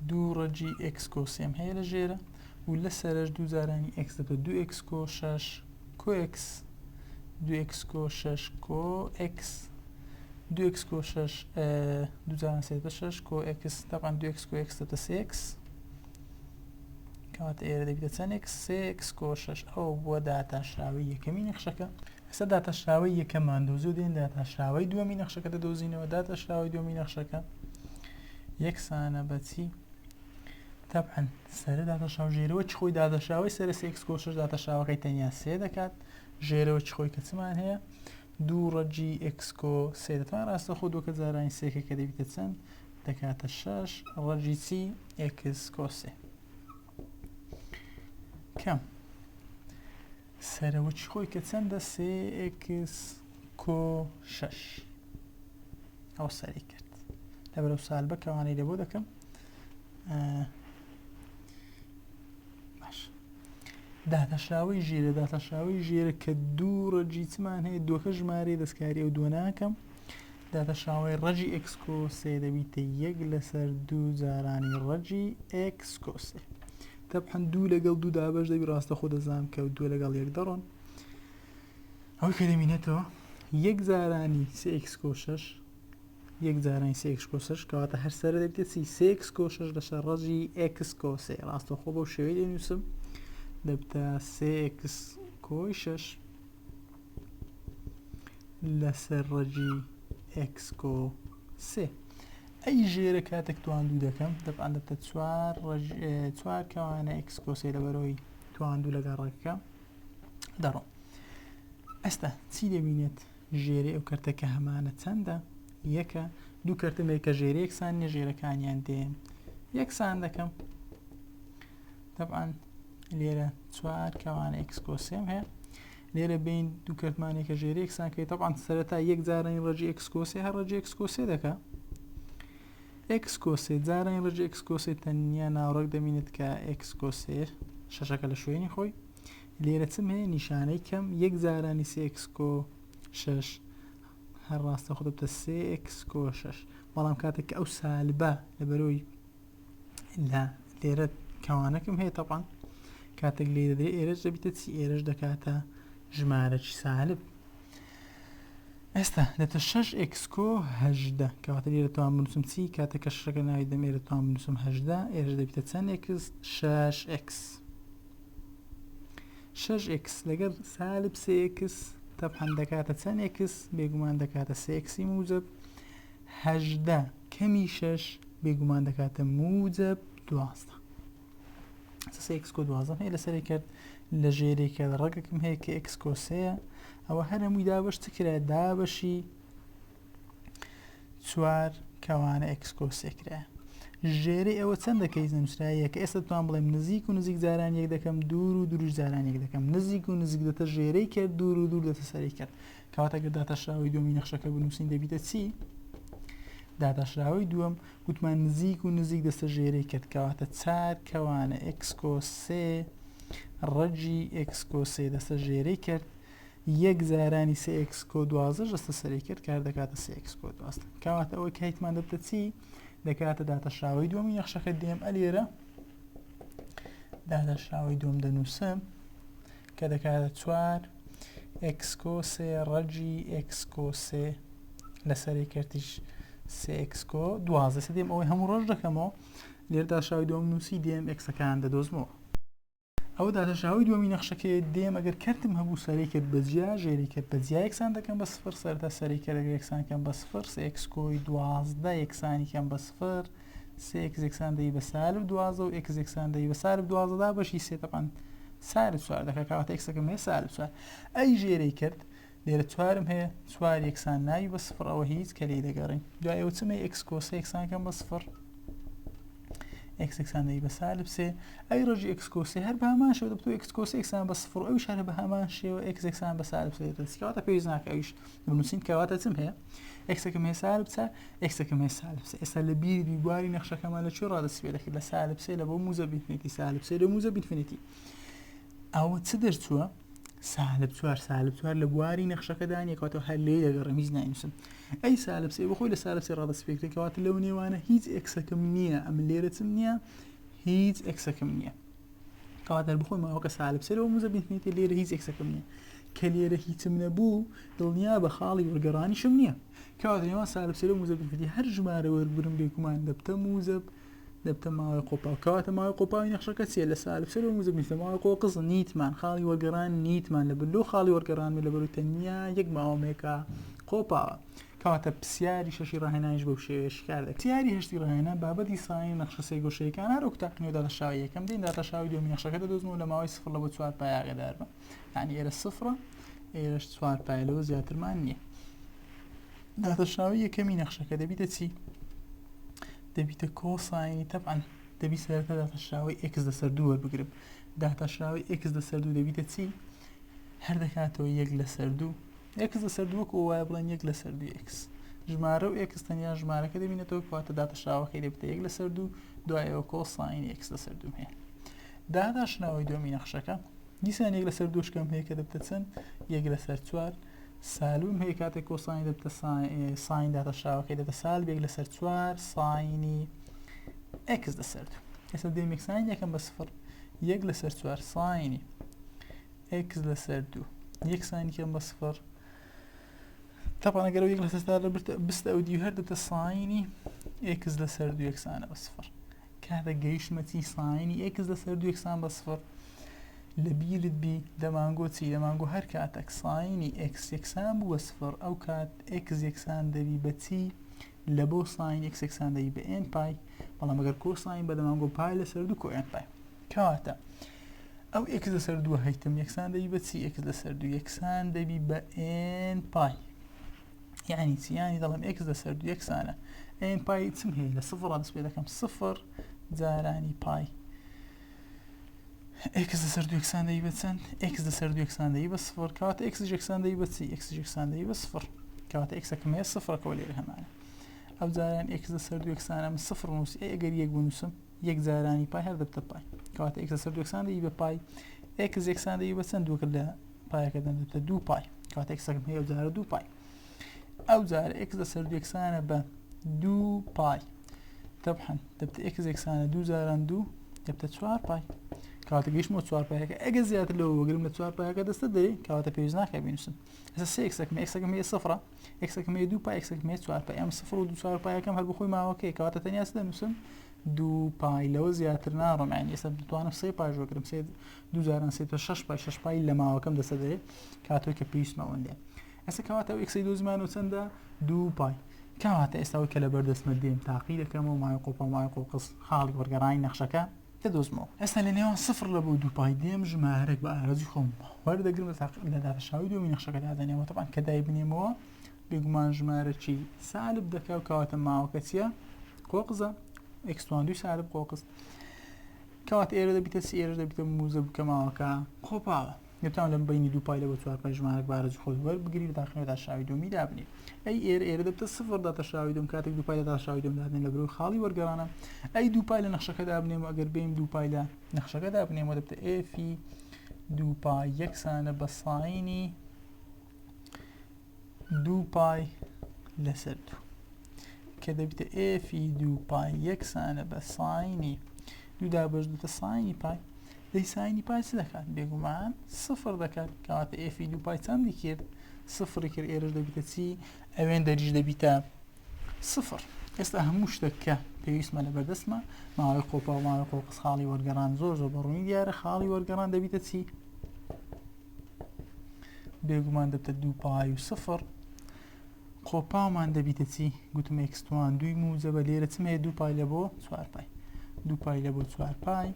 دوو ڕەگی ئێکس کۆ سێم هەیە لە ژێرە و لە سەرش دوو جارانی ئێکس دەبێت دوو ئێکس کۆ شەش کۆ ئێکس دوو ئێکس کۆ شەش کۆ ئێکس دوو ئێکس کۆ شەش دوو جاران سێ دەبێت شەش کۆ ئێکس تەبعەن دوو ئێکس کۆ ئێکس دەبێتە سێ ئێکس کەواتە ئێرە دەبێتە چەند ئێکس سێ ئێکس کۆ شەش ئەوە بووە داتاشراوەی یەکەمی نەخشەکە ئێستا داتاشراوەی یەکەممان دۆزی و دێین داتاشراوەی دووەمی نەخشەکە دەدۆزینەوە داتاشراوەی دووەمی نەخشەکە یەکسانە بە چی تەبعەن سەرە داتاشراو ژێرەوە چ خۆی داتاشراوەی سەرە سێ ئێکس کۆ شەش داتاشراوەکەی تەنیا سێ دەکات ژێرەوە چ خۆی کە چمان هەیە دوو ڕەگی ئێکس کۆ سێ دەتوان ڕاستە خۆ دووەکە جارانی سێکە کە دەبیتە چەند دەکاتە شەش ڕەگی چی ئێکس کۆ سێ کەم سەرەوەکی خۆی کە چەندە سێ ئێکس کۆ شەش ئەو سەری کرد لەبەرەو سالبە کەوانەی لە بۆ دەکەم باش داتاشراوەی ژێرە داتاشراوەی ژێرە کە دوو ڕەگی چمان هەیە دووەکە ژمارەی دەستکاری ئەو دووە ناکەم داتاشراوەی ڕەگی ئێکس کۆ سێ دەبیتە یەک لەسەر دوو جارانی ڕەگی ئێکس کۆ سێ. تەبعەن دوو لەگەڵ دوو دابەش دەبی ڕاستەخۆ دەزانم کە دوو لەگەڵ یەک دەڕۆن. ئەوەی کە دەمینێتەوە یەک جارانی سێ ئێکس کۆ شەش یەک جارانی سێ ئێکس کۆ شەش کەواتە هەر سەرە دەبێتە چی سێ ئێکس کۆ شەش لەسەر ڕەجی ئێکس کۆ سێ ڕاستەوخۆ بەو شێوەی دەنووسم دەبتە سێ ئێکس کۆی شەش لەسەر ڕەجی ئێکس کۆ سێ ئەی ژێرە کاتێک تواندوو دەکەم دەبان دەبتە چوار چوار کەوانە ئێکس کۆ سێ لەبەرەوەی تواندوو لەگەڵ ڕەگەکە دەڕۆم ئێستا چی دەبینێت ژێرەی ئەو کەرتە کە هەمانە چەندە یەکە دوو کەرتم هەیە کە ژێرە یەکسان نیە ژێرەکانیان دێن یەکسان دەکەم طبعا لێرە چوار کەوانە ئێکس کۆ سێم هەیە لێرە بین دوو کەرتمانێک کە ژێرە یەکسان کەی طبعا سەرەتا یەک جارانی ڕەجی ئێکس کۆ سێ هەر ڕەجی ئێکس کۆ سێ دەکا ئێکس کۆ سێ جارانی ڕەجی ئێکس کۆ سێ تەنیا ناوڕەک دەمینێت کە ئێکس کۆ سێ شەشەکە لە شوێنی خۆی لێرە چم هەیە نیشانەی کەم یەک جارانی سێ ئێکس کۆ شەش هەر ڕاستە خۆ دەبتە سێ ئێکس کۆ شەش بەڵام کاتێک کە ئەو سالبە لەبەرەوەی لە لێرە کەوانەکەم هەیە تەبان کاتێک لێ دەدرێ ئێرەش دەبیتە چی ئێرەش دەکاتە ژمارەکی سالب ئێستا دەتە شەش ئێکس کۆ 18 کەواتە لێرە توان بنووسم چی کاتێک کە شەشەکە ناوی دەم ئێرە توان بنووسم 18 ئێرەش دەبیتە چەند ئێکس شەش ئێکس شەش ئێکس لەگەڵ سالب سێ ئێکس تەبعەن دەکاتە چەند ئێکس بێگومان دەکاتە سێ ئێکسی موجب 18 کەمی شەش بێگومان دەکاتە موجب 12 سێ ئێکس کۆ دوازدەم هەیە لەسەری کرد لە ژێرێک کە ڕەگەکم هەیە کە ئێکس کۆ سێیە ئەوە هەر هەمووی دابەش چ کرایە دابەشی چوار کەوانە ئێکس کۆ سێ کرایە ژێرەی ئەوە چەندە کە هیچ نەنووسرایە یەکە ئێستا توان بڵێم نزیک و نزیک جاران یەک دەکەم دوور و دووریش جاران یەک دەکەم نزیک و نزیک دەتە ژێرەی کرد دوور و دوور دەتە سەری کرد کەواتە گەر داتاشراوەی دووەمی نەخشەکە بنووسین دەبیتە چی داتاشراوەی دووەم گوتمان نزیک و نزیک دەستە ژێرەی کرد کەواتە چار کەوانە ئێکس کۆ سێ ڕەگی ئێکس کۆ سێ دەستە ژێرەی کرد یەک جارانی سێ ئێکس کۆ دوازدەش دەستە سەری کرد کار دەکاتە سێ ئێکس کۆ 12 کەواتە ئەوەی کە هیتمان دەبتە چی دەکاتە داتاشراوەی دووەمی نەخشەکە دێم ئەلێرە داتاشراوەی دووەم دەنووسم کە دەکاتە چوار ئێکس کۆ سێ ڕەگی ئێکس کۆ سێ لەسەری کەرتیش سێ ئێکس کۆ 12 سێ دێم ئەوەی هەموو ڕۆژ دەکەمەوە لێرە داشراوی دووەم نووسی دێم ئێکسەکان دەدۆزمەوە ئەوە داتاشراوەی دووەمی نەخشەکەیە دێم ئەگەر کەرتم هەبوو سەرەی کرد بە جیا ژێری کرد بە جیا یەکسان دەکەم بە سفر سەرەتا سەرەی کەرت یەکسان کەم بە سفر سێ ئێکس کۆی 12 یەکسانی کەم بە سفر سێ ئێکس یەکسان دەی بە سالب 12 و ئێکس یەکسان دەی بە سالب 12 دا بەشی سێ تەبعەن سالب چوار دەکا کەواتە ئێکسەکەم هەیە سالب چوار ئەی ژێرەی کرد لێرە چوارم هەیە چوار یەکسان ناوی بە سفر ئەوە هیچ کە لێی دەگەڕین دوای ئەوە چم هەیە ئێکس کۆ سێ یەکسان کەم بە سفر ئێکس یەکسان دەی بە سالب سێ ئەی ڕەگی ئێکس کۆ سێ هەر بە هەمان شێوە دەبێت ئێکس کۆ سێ یەکسان بە سفر ئەویش هەر بە هەمان شێوە ئێکس یەکسان بە سالب سێ دەبێت کەواتە پێویست ناکە ئەویش بنووسین کەواتە چم هەیە ئێکسەکەم هەیە سالب چوار ئێکسەکەم هەیە سالب سێ ئێستا لە بیری دوی بواری نەخشەکەمان لە کوێ ڕادەستی پێ دەکرد لە سالب سێ لە بۆ موجەب ئینفینیتی سالب سێ لە موجەب ئینفینیتی ئەوە چ دەرچووە سالب چوار سالب چوار لە بواری نەخشەکەدا نییە کەواتە هەر لێی دەگەڕێم هیچ ناینووسم ئەی سالب سێ بەخۆی لە سالب سێ ڕادەست پێکرێت کەواتە لەو نێوانە هیچ ئێکسەکەم نییە ئەم لێرە چم نییە هیچ ئێکسەکەم نییە کەواتە هەر بخۆی ماوەکە سالب سێ لەوە موجەب ئینفینیتی لێرە هیچ ئێکسەکەم نییە کە لێرە هیچم نەبوو دڵنیا بە خاڵی وەرگەڕانیشم نییە کەواتە نێوان سالب سێ لەو موجەب ئینفینیتی هەر ژمارە وەربگرم بێگومان دەبتە موجەب دەبتە ماوەی قۆپاو کەواتە ماوەی قۆپاوی نەخشەکە چیە لە سالب سەر و موجەب نیتە ماوەی قۆقز نیتمان خاڵی وەرگەڕان نیتمان لە لۆ خاڵی وەرگەڕان لە بەرو تەنیا یەک ماوەمێکە قۆپاوە کەواتە پرسیاری شەشی ڕاهێنانیش بەو شێوەیە شیکار دەکرێت. پرسیاری هەشتی ڕاهێنان بابەتی ساین نەخشە سێگۆشەیەکان هەر وەکو تاقینەوە داتاشراوی یەکەم دێین داتاشراوی دووەمی نەخشەکە دەدۆزمەوە لە ماوەی سفر لە بۆ چوار پای ئاگادار بە یعنی ئێرە سفرە ئێرەش چوار پای لەوە زیاترمان نییە داتاشراوی یەکەمی نەخشەکە دەبیتە چی دەبیتە کۆساینی تەبعەن دەبی سەرەتا داتاشراوەی ئێکس لەسەر دوو وەربگرم داتاشراوەی ئێکس لەسەر دوو دەبیتە چی هەر دەکاتەوە یەک لەسەر دوو ئێکس لەسەر دوو وەکو وایە بڵێن یەک لەسەر دوو ئێکس ژمارە و ئێکس تەنیا ژمارەکە دەبینێتەوە کەواتە داتاشراوەکەی دەبێتە یەک لەسەر دوو دوایەوە کۆساینی ئێکس لەسەر دوو هەیە داتاشراوەی دووەمی نەخشەکە دیسان یەک لەسەر دووشکەم هەیە کە دەبتە چەند یەک لەسەر چوار سالبم هەیە کاتێک کۆساین دەبتە ساین داتاشراوەکەی دەبتە سالب یەک لەسەر چوار ساینی ئێکس لەسەر دوو ئێستا دێم یەکسانی یەکەم بە سفر. یەک لەسەر چوار ساینی ئێکس لەسەر دوو یەکسانی کەم بە سفر تەبعەن ئەگەر ئەو یەک لەسەر چوار بستە ئەو دیو هەر دەبتە ساینی ئێکس لەسەر دوو یەکسانە بە سفر کاتە گەیشتمە چی ساینی ئێکس لەسەر دوو یەکسان بە سفر لە بیرت بی دەمانگۆ چی دەمانگۆ هەر کاتێک ساینی ئێکس یەکسان بوو بە سفر ئەو کات ئێکس یەکسان دەبی بە چی لە بۆ ساین ئێکس یەکسان دەبی بە ئێن پای بەڵام ئەگەر کۆ ساین بە دەمانگۆ پای لەسەر دوو کۆ ئێن پای کەواتە ئەو ئێکس لەسەر دووە هەیتم یەکسان دەبی بە چی ئێکس لەسەر دوو یەکسان دەبی بە ئێن پای یعنی چی یعنی دەڵێم ئێکس لەسەر دوو یەکسانە ئێن پای چم هەیە لە سفر دەست پێ دەکەم سفر جارانی پای ئێکس لەسەر دوو یەکسان دەبی بە چەند ئێکس لەسەر دوو یەکسان دەبی بە سفر کەواتە ئێکس یەکسان دەبی بە چی ئێکس یەکسان دەبی بە سفر کەواتە ئێکسەکەم هەیە سفرەکەەوە لێرە هەمانە ئەو جاران ئێکس لەسەر دوو یەکسانە من سفر نووسی ئەی ئەگەر یەک بنووسم یەک جارانی پای هەر دەبتە پای کەواتە ئێکس لەسەر دوو یەکسان دەبی بە پای ئێکس یەکسان دەبی بە چەند دووکە لە پایەکە دەبتە دوو پای کەواتە ئێکسەکەم هەیە ئەو جارە دوو پای ئەو جارە ئێکس لەسەر دوو یەکسانە بە دوو پای تەبحەن دەبتە ئێکس یەکسانە دوو جاران دوو دەبتە چوار پای کەواتە گەیشتمەوە چوار پایەکە ئەگەر زیاتر لەوە وەگرم لە چوار پایەکە دەستە دەرێ کەواتە پێویست ناکە بینووسم ئێستا سێ ئێکسەکم ئێکسەکم هەیە سفرە ئێکسەکم هەیە دوو پای ئێکسەکم هەیە چوار پای ئەم سفر و دوو چوار پایەکەم هەر بخۆی ماوەکەی کەواتە تەنیا چ دەنووسم دوو پای لەوە زیاتر ناڕۆم یعنی ئێستا دەتوانم سێ پاش وەگرم سێ دوو جاران سێ تا شەش پای شەش پای لە ماوەکەم دەستە دەرێ کاتۆی کە پێویستمە ئەوەندەیە ئێستا کەواتە ئەو ئێکسەی دۆزیمانەوە چەندە دوو پای کەواتە ئێستا ئەوەی کە لەبەر دەستمە دێم تاقی دەکەمەوە ماوەی قۆپا ماوەی قۆقز خاڵی وەرگەڕانی نەخشەکە دەدۆزمەوە ئێستا لە نێوان سفر لە بۆ دوو پای دێم ژمارەک بە ئارەزوی خۆم وەردەگرم لە تاق لە داتاشراوی دووەمی نەخشەکە دادەنێمەوە تەبعەن کە دایبنێمەوە بێگومان ژمارەکی سالب دەکا و کەواتە ماوەکە چییە قۆقزە ئێکس توان دووی سالب قۆقز کەواتە ئێرە دەبیتە چی ئێرە دەبیتە موزە بکە ماوەکە قۆپاوە دەتوان لەم بینی دوو پای لە بۆ چوار پای ژمارەک بارەج خۆت وەربگری لە داخلەوە داشراوی دووەمی دابنی ئەی ئێرە ئێرە دەبتە سفر داتەشراوی دوم کاتێک دوو پای لە داشراوی دوم دادنێن لە برۆی خاڵی وەرگەڕانە ئەی دوو پای لە نەخشەکە دابنێم و ئەگەر بێم دوو پای لە نەخشەکە دابنێمەوە دەبتە ئێفی دوو پای یەکسانە بە ساینی دوو پای لەسەر دوو کە دەبیتە ئێفی دوو پای یەکسانە بە ساینی دوو دابەش دوتە ساینی پای دەی ساینی پای چ دەکات بێگومان سفر دەکات کەواتە ئێفی دوو پای چەندی کرد سفری کرد ئێرەش دەبیتە چی ئەوێن دەریش دەبیتە سفر ئێستا هەموو شتێک کە پێویستمە لە بەردەستمە ماوەی قۆپا و ماوەی قۆقس خاڵی وەرگەڕان زۆر زۆر بەڕوونی دیارە خاڵی وەرگەڕان دەبیتە چی بێگومان دەبتە دوو پای و سفر قۆپاومان دەبیتە چی گوتم ئێکس توان دووی موجەبە لێرە چم هەیە دوو پای لە بۆ چوار پای دوو پای لە بۆ چوار پای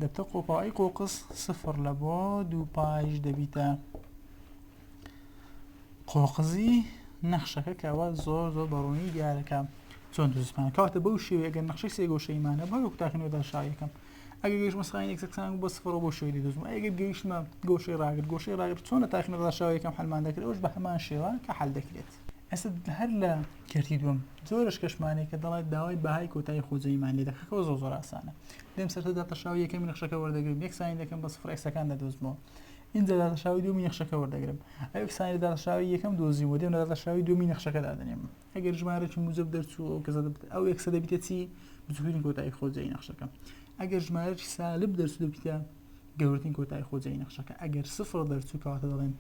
دەبتە قۆپاوی قۆقس سفر لە بۆ دوو پایش دەبیتە قۆقزی نەخشەکە کەەوە زۆر زۆر بەڕوونی دیارەکە چۆن دروستمان کاتە بەو شێوەیە گەر نەخشەی سێگۆشەیمانە بە وەکو تاقینەوە داشاویەکەم ئەگەر گەیشتمە ساین ئێکس یەکسان بوو بە سفرەوە بۆ شێوەی دەدۆزمەوە ئەگەر گەیشتمە گۆشەی ڕاگر گۆشەی ڕاگر چۆن لە تاقینەوە داشاوە یەکەم حەلمان دەکرێت ئەوش بە هەمان شێوە کە حەل دەکرێت ئێستا هەر لە کەرتی دووەم جۆرەش کەشمانەیە کە دەڵێت داوای بەهای کۆتایی خۆجێیمان لێ دەکات کە زۆر زۆر ئاسانە دێم سەرتا داتاشراوی یەکەمی نەخشەکە وەردەگرم یەک ساین دەکەم بە سفر ئێکسەکان دەدۆزمەوە ئینجا داتاشراوی دووەمی نەخشەکە وەردەگرم ئەو یەکسانی لە داتاشراوی یەکەم دۆزیمەوە دێم لە داتاشراوی دووەمی نەخشەکە دادەنێم ئەگەر ژمارەکی موجب دەرچوو ئەو کەسە ئەو ئێکسە دەبیتە چی بچووکترین کۆتایی خۆجێی نەخشەکە ئەگەر ژمارەکی سالب دەرچوو دەبیتە گەورەترین کۆتایی خۆجێی نەخشەکە ئەگەر سفر دەرچوو کەواتە دەڵێن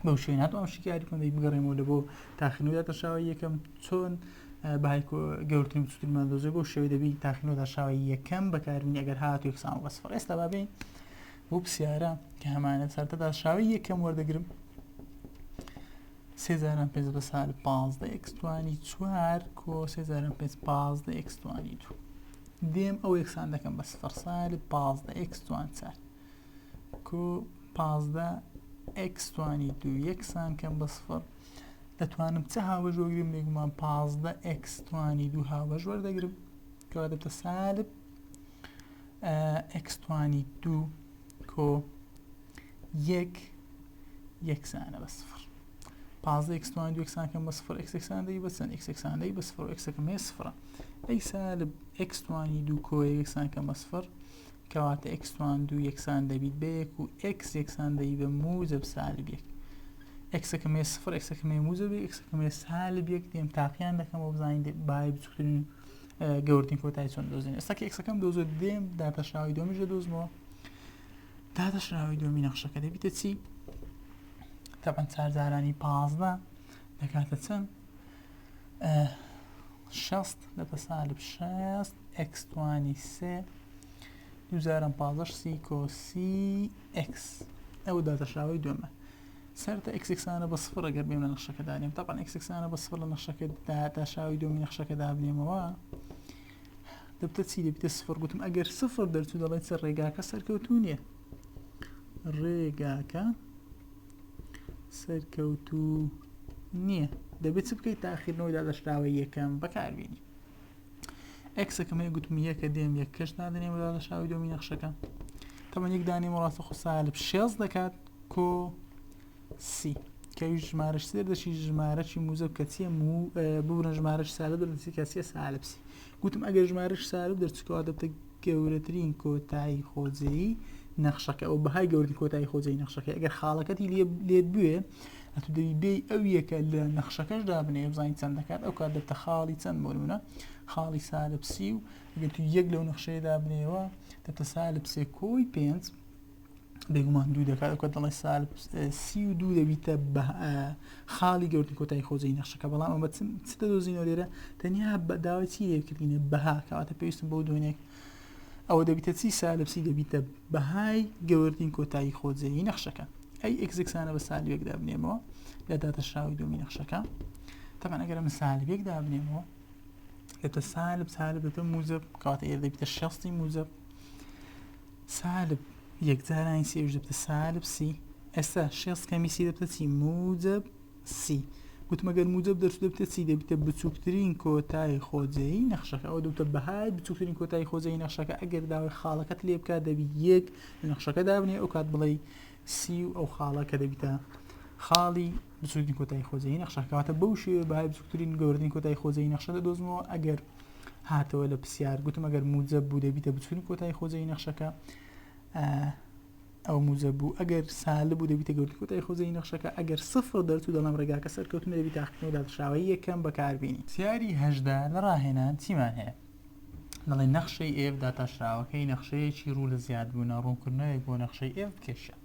بەو شوێن هاتوام شیکاری بکەم دەی بگەڕێمەوە لە بۆ تاخینەوە داتەشاوی یەکەم چۆن بەهای گەورترین بچووترمان دۆزێ بۆ شێوەی دەبی تاخینەوە داشاوی یەکەم بەکاربینی ئەگەر هاتو یەکسان بە سفر ئێستا بابین بۆ پرسیارە کە هەمانە سەرتە داشاوی یەکەم وەردەگرم سێ جاران پێنج بە سالب 15 ئێکس توانی چوار کۆ سێ جاران پێنج 15 ئێکس توانی دوو دێم ئەو یەکسان دەکەم بە سفر سالب 15 ئێکس توان چار کۆ 15 ئێکس توانی دوو یەکسان کەم بە سفر دەتوانم چه هاوبەش وەگرم بێگومان 15 ئێکس توانی دوو هاوبەش وەردەگرم کەوا دەبتە سالب ئێکس توانی دوو کۆ یەک یەکسانە بە سفر 15 ئێکس توان دوو یەکسان کەم بە سفر ئێکس یەکسان دەی بە چەند ئێکس یەکسان دەی بە سفر ئێکسەکەم هەیە سفرە ئەی سالب ئێکس توانی دوو کۆ یەکسان کەم بە سفر کەواتە ئێکس توان دوو یەکسان دەبیت بە یەک و ئێکس یەکسان دەبی بە موجب سالب یەک ئێکسەکەم هەیە سفر ئێکسەکەم هەیە موجب یەک ئێکسەکەم هەیە سالب یەک دێم تاقیان دەکەمەوە بزانین بای بچووکترین گەورترین کۆتایی چۆن دۆزین ئێستا کە ئێکسەکەم دۆزۆ دێم داتاشراوی دووەمیش دەدۆزمەوە. داتاشراوەی دووەمی نەخشەکە دەبیتە چی؟ تەبعەن چار جارانی 15 دەکاتە چەند؟ شەست دەبتە سالب شەست ئێکس توانی سێ دوو جاران پازدەش سی کۆ سی ئێکس ئەوە داتاشراوەی دووەمە سەرتە ئێکس یەکسانە بە سفر ئەگەر بێم لە نەخشەکە دانێم تەبعەن ئێکس یەکسانە بە سفر لە نەخشەکە داتاشراوەی دووەمی نەخشەکە دابنێمەوە دەبتە چی دەبیتە سفر گوتم ئەگەر سفر دەرچوو دەڵێت چ ڕێگاکە سەرکەوتوو نییە ڕێگاکە سەرکەوتوو نییە دەبێت چ بکەیت تاخیرنەوەی دادەشراوەی یەکەم بەکاربیێنی ئێکسەکەم هەیە گوتم یەکە دێم یەک کەش نادەنێم دادەشراوەی دۆمی نەخشەکە تەمەن یەک دانێم ڕاستە خۆ سالب شێز دەکات کۆ سی کە ئەویش ژمارەش سێر دەچی ژمارەی موزەب کە چیە مو ببورن ژمارەش سالب دەرچی کە چیە سالب سی گوتم ئەگەر ژمارەش سالب دەرچکەوە دەبتە گەورەترین کۆتایی خۆجێی نەخشەکە ئەو بەهای گەورەترین کۆتایی خۆجێی نەخشەکە ئەگەر خاڵەکەتی لێ لێت بوێ ئەتو دەبی بێی ئەو یەکە لە نەخشەکەش دابنێ بزانین چەند دەکات ئەو کات دەبتە خاڵی چەند بۆ نمونە خاڵی سالب سی و ئەگەر تو یەک لەو نەخشەیە دابنێەوە دەبتە سالب سێ کۆی پێنج بێگومان دوو دەکات ئەو کات دەڵێ سالب 32 دەبیتە بە خاڵی گەورترین کۆتایی خۆجێی نەخشەکە بەڵام ئەمە چ دەدۆزینەوە لێرە تەنیا بە داوای چی لێکردینە بەها کەواتە پێویستم بەو دوێنێک ئەوە دەبیتە چی سالب سی دەبیتە بەهای گەورترین کۆتایی خۆجێی نەخشەکە ئەی ئێکس یەکسانە بە سالب یەک دابنێمەوە لە داتاشراوی دووەمی نەخشەکە تەبعەن ئەگەر من سالب یەک دابنێمەوە دەبتە سالب سالب دەبتە موجب کەواتە ئێرە دەبیتە شەستی موجب سالب یەک جارانی سی ئەویش دەبتە سالب سی ئێستا شێست کەمی سی دەبتە چی موجب سی گوتم ئەگەر موجب دەرچوو دەبتە چی دەبیتە بچووکترین کۆتای خۆجێی نەخشەکە ئەوە دەبتە بەهای بچووکترین کۆتای خۆجێی نەخشەکە ئەگەر داوای خاڵەکەت لێ بکات دەبی یەک لە نەخشەکە دابنێ ئەو کات بڵێ سی و ئەو خاڵە کە دەبیتە خاڵی بچووکترین کۆتای خۆجێی نەخشەکە کەواتە بەو شێوەیە بەهای بچووکترین گەورەترین کۆتای خۆجێی نەخشە دەدۆزمەوە ئەگەر هاتەوە لە پرسیار گوتم ئەگەر موجەب بوو دەبیتە بچووکترین کۆتای خۆجێی نەخشەکە ئەو موجەب بوو ئەگەر سالب بوو دەبیتە گەورەترین کۆتای خۆجێی نەخشەکە ئەگەر سفر دەرچوو دەڵێم ڕێگاکە سەرکەوتنە دەبی تاقیکردنەوەی داتاشراوەی یەکەم بەکاربینی. پرسیاری 18 لە ڕاهێنان چیمان هەیە؟ دەڵێ نەخشەی ئێف داتاشراوەکەی نەخشەیەکی ڕوو لە زیادبوونە ڕوونکردنەوەیەک بۆ نەخشەی ئێف بکێشە.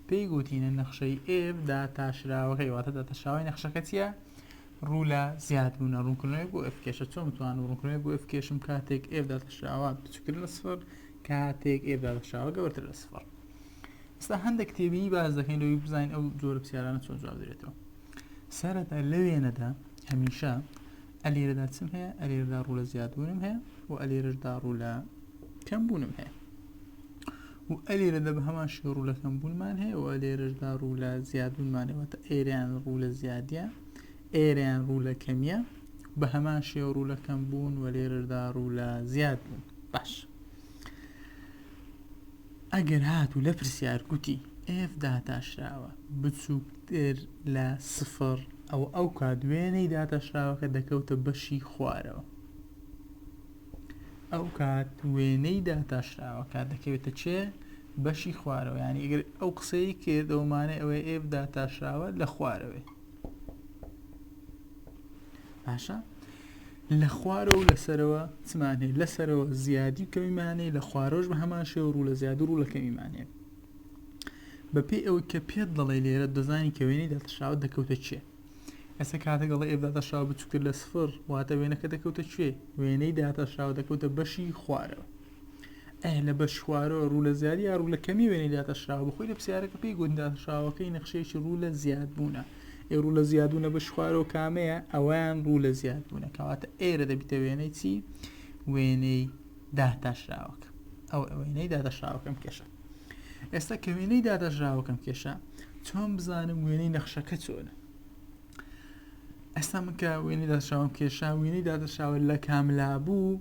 پێی گوتینە نەخشەی ئێف داتاشراوەکەی واتە داتاشراوەی نەخشەکە چییە؟ ڕوو لە زیادبوونە ڕوونکردنەوەی بۆ ئێف کێشە چۆن بتوانم ڕوونکردنەوەی بۆ ئێف کێشم کاتێک ئێف داتاشراوە بچووکتر لە سفر کاتێک ئێف داتاشراوە گەورەتر لە سفر ئێستا هەندێک تێبینی باس دەکەین لەوەی بزانین ئەو جۆرە پرسیارانە چۆن جواب درێتەوە سەرەتا لە وێنەدا هەمیشە ئەلێرەدا چم هەیە ئەلێرەدا ڕوو لە زیادبوونم هەیە و ئەلێرەشدا ڕوو لە کەمبوونم هەیە و ئەلێرەدا بە هەمان شێوە ڕوو لە کەمبوونمان هەیە و ئەلێرەشدا ڕوو لە زیادبوونمان هەیە واتە ئێرەیان ڕوو لە زیادیە ئێرەیان ڕوو لە کەمیە بە هەمان شێوە ڕوو لە کەمبوون و لێرەشدا ڕوو لە زیادبوون باش ئەگەر هاتوو لە پرسیار گوتی ئێف داتاشراوە بچووکتر لە سفر ئەوە ئەو کات وێنەی داتاشراوەکە دەکەوتە بەشی خوارەوە ئەو کات وێنەی داتاشراوەکە دەکەوێتە چێ بەشی خوارەوە یعنی ئەگەر ئەو قسەی کرد ئەو مانای ئەوەیە ئێف داتاشراوە لە خوارەوەی باشە لە خوارەوە و لەسەرەوە چمان هەیە لەسەرەوە زیادی و کەمیمان هەیە لە خوارەوەش بە هەمان شێوە ڕوو لە زیاد و ڕوو لە کەمیمان هەیە بەپێی ئەوەی کە پێت دەڵێ لێرە دەزانی کە وێنەی داتاشراوە دەکەوتە چێ ئێستا کاتێک دەڵێ ئێف داتاشراوە بچووکتر لە سفر واتە وێنەکە دەکەوتە کوێ وێنەی داتاشراوە دەکەوتە بەشی خوارەوە ئه لە بەش خوارەوە ڕوو لە زیادی یا ڕوو لە کەمی وێنەی داتاشراوە بەخۆی لە پرسیارەکە پێی گوتن داتاشراوەکەی نەخشەیەکی ڕوو لە زیادبوونە ئێ ڕوو لە زیادبوونە بەش خوارەوە کامەیە ئەویان ڕوو لە زیادبوونە کەواتە ئێرە دەبیتە وێنەی چی وێنەی داتاشراوەکە ئەو وێنەی داتاشراوەکەم کێشە ئێستا کە وێنەی داتاشراوەکەم کێشە چۆن بزانم وێنەی نەخشەکە چۆنە ئێستا من کە وێنەی داتاشراوەم کێشا وێنەی داتاشراوە لە کاملا بوو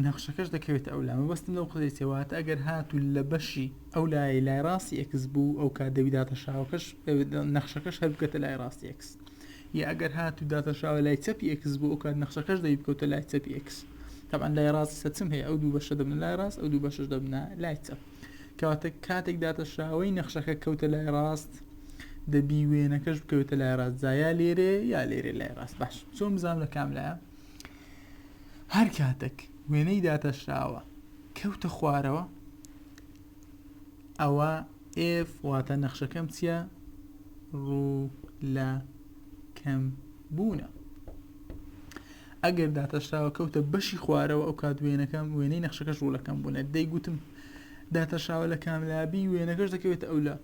نەخشەکەش دەکەوێتە ئەو لا مەبەستم لەو قسەی چیە واتە ئەگەر هاتوو لە بەشی ئەو لای لای ڕاستی ئێکس بوو ئەو کات دەبی داتاشراوەکەش نەخشەکەش هەر بکەتە لای ڕاستی ئێکس یا ئەگەر هاتوو داتاشراوە لای چەپی ئێکس بوو ئەو کات نەخشەکەش دەبی بکەوتە لای چەپی ئێکس طبعا لای ڕاستی سە چم هەیە ئەو دوو بەشە دەبنە لای ڕاست ئەو دوو بەشەش دەبنە لای چەپ کەواتە کاتێک داتاشراوەی نەخشەکە کەوتە لای ڕاست دەبی وێنەکەش بکەوێتە لای ڕاست جا یا لێرێ یا لێرێ لای ڕاست باش چۆن بزانم لە کام لایە هەر کاتێک وێنەی داتاشراوە کەوتە خوارەوە ئەوە F واتە نەخشەکەم چییە؟ ڕوو لە کەم بوونە. ئەگەر داتاشراوە کەوتە بەشی خوارەوە ئەو کات وێنەکەم وێنەی نەخشەکەش ڕوو لە کەم بوونە. دەیگوتم داتاشراوە لە کام لابی وێنەکەش دەکەوێتە ئەو لا.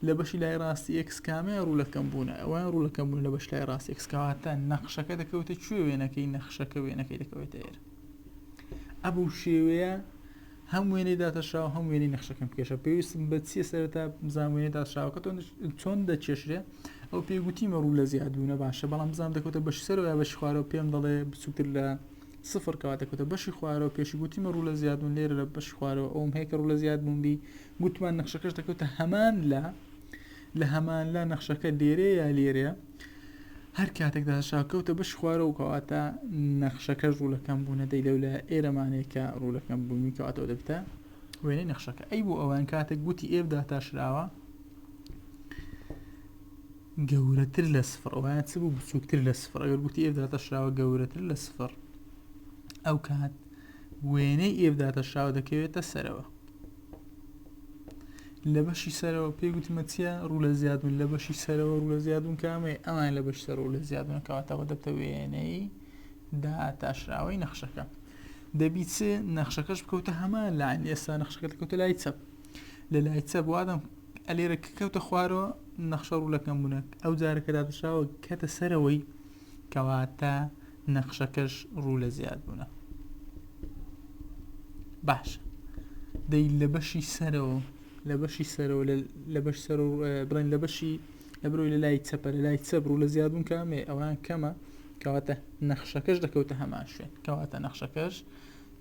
لە بەشی لای ڕاستی X کامەیە ڕوو لە کەم بوونە؟ ئەویان ڕوو لە کەم بوون لە بەشی لای ڕاستی X کەواتە نەخشەکە دەکەوێتە کوێ وێنەکەی نەخشەکە وێنەکەی دەکەوێتە ئێرە. ئەبەو شێوەیە هەم وێنەی داتاشراوە هەم وێنەی نەخشەکەم بکێشە پێویستم بە چییە سەرەتا بزانم وێنەی داتاشراوەکە چۆن دەکێشرێ ئەو پێی گوتیمە ڕوو لە زیادبوونە باشە بەڵام بزانم دەکەوتە بەشی سەرەوە یا بەشی خوارەوە پێم دەڵێ بچووکتر لە سفر کەوا دەکەوتە بەشی خوارەوە پێشی گوتیمە ڕوو لە زیادبوون لێرە لە بەشی خوارەوە ئەوم هەیە کە ڕوو لە زیادبوون بی گوتمان نەخشەکەش دەکەوتە هەمان لە لە هەمان لا نەخشەکە لێرەیە یا لێرەیە هەر کاتێک داشا کەوتە بەشی خوارەوە کەواتە نەخشەکەش ڕوو لە کەم بوونە دەی لەولا ئێرەمانەیە کە ڕوو لە کەم بوونی کەواتەوە دەبتە وێنەی نەخشەکە ئەی بۆ ئەوان کاتێک گوتی F داتاشراوە گەورەتر لە سفر ئەویان چ بوو بچووکتر لە سفر ئەگەر گوتی F داتاشراوە گەورەتر لە سفر ئەو کات وێنەی F داتاشراوە دەکەوێتە سەرەوە لە بەشی سەرەوە پێی گوتمە چییە ڕوو لە زیادبوون لە بەشی سەرەوە ڕوو لە زیادبوون کامەیە ئەوان لە بەشی سەر ڕوو لە زیادبوون کەواتەوە دەبتە وێنەی داتاشراوەی نەخشەکە دەبی چ نەخشەکەش بکەوتە هەمان لاین ئێستا نەخشەکە دەکەوتە لای چەپ لە لای چەپ وادەم ئەلێرە کە کەوتە خوارەوە نەخشە ڕوو لە کەم بوونە ئەو جارە کە داتاشراوە کەتە سەرەوەی کەواتە نەخشەکەش ڕوو لە زیاد بوونە باشە دەی لە بەشی سەرەوە لە بەشی سەرەوە لە بەش سەر بڵێن لە بەشی لە برۆی لە لای چەپە لە لای چەپ ڕوو لە زیادبوون کامێ ئەوان کەمە کەواتە نەخشەکەش دەکەوتە هەمان شوێن کەواتە نەخشەکەش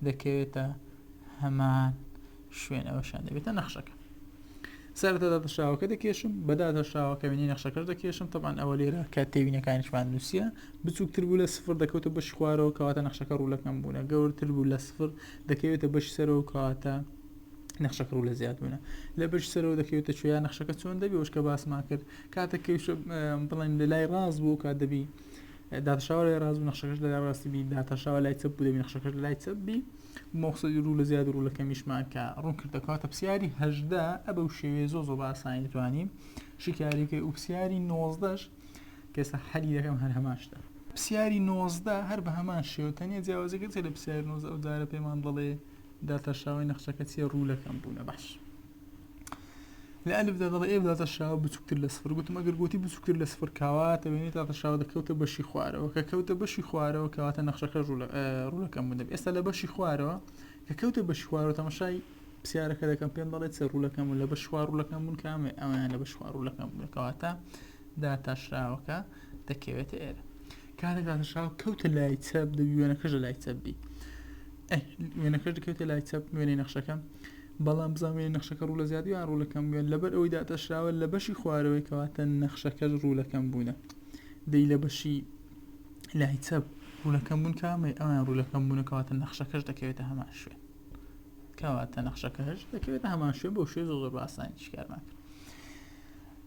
دەکەوێتە هەمان شوێن ئەوەشیان دەبێتە نەخشەکە سەرەتا داتاشراوەکە دەکێشم بە داتاشراوەکە وێنەی نەخشەکەش دەکێشم تەبعەن ئەوە لێرە کە تێوینەکانیشمان نووسیە بچووکتر بوو لە سفر دەکەوتە بەشی خوارەوە کەواتە نەخشەکە ڕوو لە کەم بوونە گەورتر بوو لە سفر دەکەوێتە بەشی سەرەوە کەواتە نەخشەکە ڕوو لە زیاد بوونە لە بەشی سەرەوە دەکەوێتە کوێ نەخشەکە چۆن دەبی وەش کە باسمان کرد کاتێک کەویشە بڵێن لە لای ڕاست بوو کات دەبی داتاشراوە لای ڕاست بوو نەخشەکەش لە لای ڕاستی بی داتاشراوە لای چەپ بوو دەبی نەخشەکەش لە لای چەپ بی مەخسەدی ڕوو لە زیاد و ڕوو لە کەمیشمان کە ڕوون کردە کەواتە پرسیاری 18 ئە بەو شێوەیە زۆر زۆر بە ئاسانی دەتوانین شیکاری بکەی و پرسیاری 19ش کە ئێستا حەلی دەکەم هەر هەمان شتە. پرسیاری 19 هەر بە هەمان شێوە تەنیا جیاوازیەکە چیە لە پرسیاری 19 ئەو جارە پێمان دەڵێ داتاشراوەی نەخشەکە چیە ڕوو لە کەم بوونە باش. لە ئەلفدا دەڵێ F داتاشراوە بچووکتر لە سفر گوتم ئەگەر گوتی بچووکتر لە سفر کەواتە وێنەی داتاشراوە دەکەوتە بەشی خوارەوە کە کەوتە بەشی خوارەوە کەواتە نەخشەکە ڕوو لە کەم بوون دەبێت ئێستا لە بەشی خوارەوە کە کەوتە بەشی خوارەوە تەماشای پرسیارەکە دەکەم پێم دەڵێت چ ڕوو لە کەم بوون لە بەشی خوار ڕوو لە کەم بوون کامێ ئەویان لە بەشی خوار ڕوو لە کەم بوون کەواتە داتاشراوەکە دەکەوێتە ئێرە کاتێک داتاشراوە کەوتە لای چەپ دەبی وێنەکەش لە لای چەپ بی وێنەکەش دەکەوتە لای چەپ وێنەی نەخشەکە بەڵام بزان وێنەی نەخشەکە ڕوو لە زیادی یان ڕوو لە کەم بووە لەبەر ئەوەی داتاشراوە لە بەشی خوارەوەی کەواتە نەخشەکەش ڕوو لە کەم بوونە دەی لە بەشی لای چەپ ڕوو لە کەم بوون کامەی ئەوان ڕوو لە کەم بوونە کەواتە نەخشەکەش دەکەوێتە هەمان شوێن کەواتە نەخشەکەش دەکەوێتە هەمان شوێن بەو شێوە زۆر زۆر بە ئاسانی شیکارمان کرد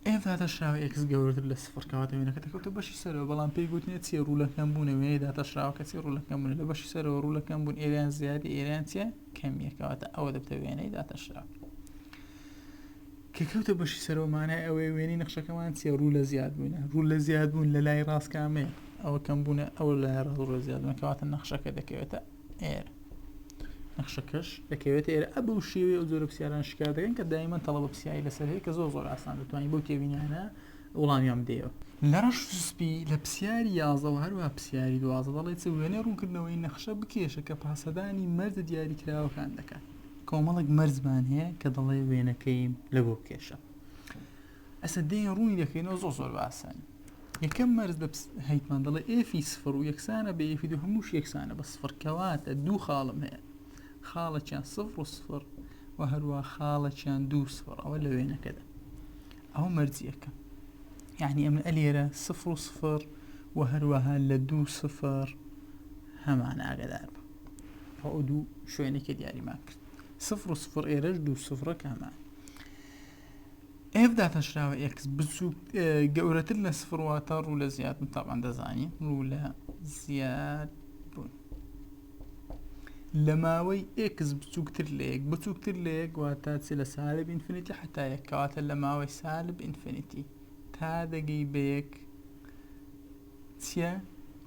F داتاشراوە X گەورەتر لە سفر کەواتە وێنەکە دەکەوتە بەشی سەرەوە بەڵام پێی گوتنێ چیە ڕوو لە کەم بوونە وێنەی داتاشراوەکە چی ڕوو لە کەم بوونە لە بەشی سەرەوە ڕوو لە کەم بوون ئێرەیان زیادی ئێرەیان چیە کەمیە کەواتە ئەوە دەبتە وێنەی داتاشراوە کە کەوتە بەشی سەرەوە مانای ئەوەیە وێنەی نەخشەکەمان چیە ڕوو لە زیاد بوونە ڕوو لە زیاد بوون لە لای ڕاست کامەیە ئەوە کەم بوونە ئەوە لای ڕاست ڕوو لە زیاد بوونە کەواتە نەخشەکە دەکەوێتە ئێرە نەخشەکەش دەکەوێتە ئێرە ئە بەو شێوەیە ئەو جۆرە پرسیاران شکار دەکەن کە دایمەن تەڵەبە پرسیاری لەسەر هەیە کە زۆر زۆر ئاسان دەتوانین بەو تێبینیانە وڵامیان بدەیەوە. لە ڕەش و سپی لە پرسیاری 11 و هەروەها پرسیاری 12 دەڵێت چ وێنەی ڕوونکردنەوەی نەخشە بکێشە کە پاسەدانی مەرجە دیاریکراوەکان دەکات. کۆمەڵێک مەرجمان هەیە کە دەڵێ وێنەکەیم لە بۆ بکێشە. ئەسە دێین ڕوونی دەکەینەوە زۆر زۆر بە ئاسانی. یەکەم مەرج لە هەیتمان دەڵێ F ی سفر و یەکسانە بە F ی دوو هەمووش یەکسانە بە سفر کەواتە دوو خاڵم هەیە خاڵێکیان سفر و سفر و هەروە خاڵێکیان دوو سفر ئەوە لە وێنەکەدا ئەوە مەرجی یەکەم یعنی ئەمن ئەلێرە سفر و سفر و هەروەها لە دوو سفر هەمان ئاگدار بە ئەو دوو شوێنێکی دیاریمان کرد سفر و سفر ئێرەش دوو سفرە کامان F داتاشراوە X بچووک گەورەتر لە سفر واتە ڕوو لە زیاد بوون تاوان دەزانین ڕوو لە زیاد بوون. لە ماوەی x بچووکتر لە یەک بچووکتر لە یەک واتە چ لە سالب infinity حتا یەک کەواتە لە ماوەی سالب infinity تا دەگەی بە یەک چییە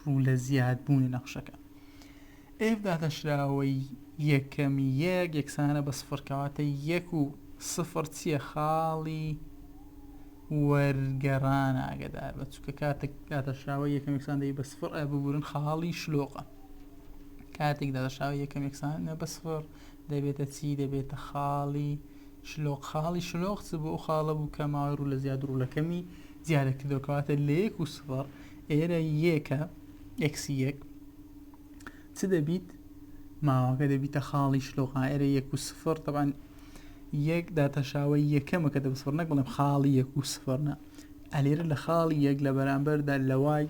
ڕوو لە زیاد بوونە نەخشەکە f داتاشراوەی یەکەمی یەک یەکسانە بە سفر کەواتە یەک و سفر چییە خاڵی وەرگەڕان ئاگدار بە چونکە کاتێک داتاشراوەی یەکەم یەکسان دەبی بە سفر ئە ببورن خاڵی شلۆقە کاتێک داتاشراوەی یەکەم یەکسانە بە سفر دەبێتە چی دەبێتە خاڵی شلۆق خاڵی شلۆق چ بوو ئەو خاڵە بوو کە ماوەی ڕوو لە زیاد ڕوو لە کەمی زیادە کردەوە کەواتە لە یەک و سفر ئێرە یەکە x ی یەک چ دەبیت ماوەکە دەبیتە خاڵی شلۆق ئێرە یەک و سفر تەبان یەک داتاشاوەی یەکەمە کە دەبە سفر نەک بڵێم خاڵی یەک و سفر نا ئەلێرە لە خاڵی یەک لە بەرامبەردا لەوای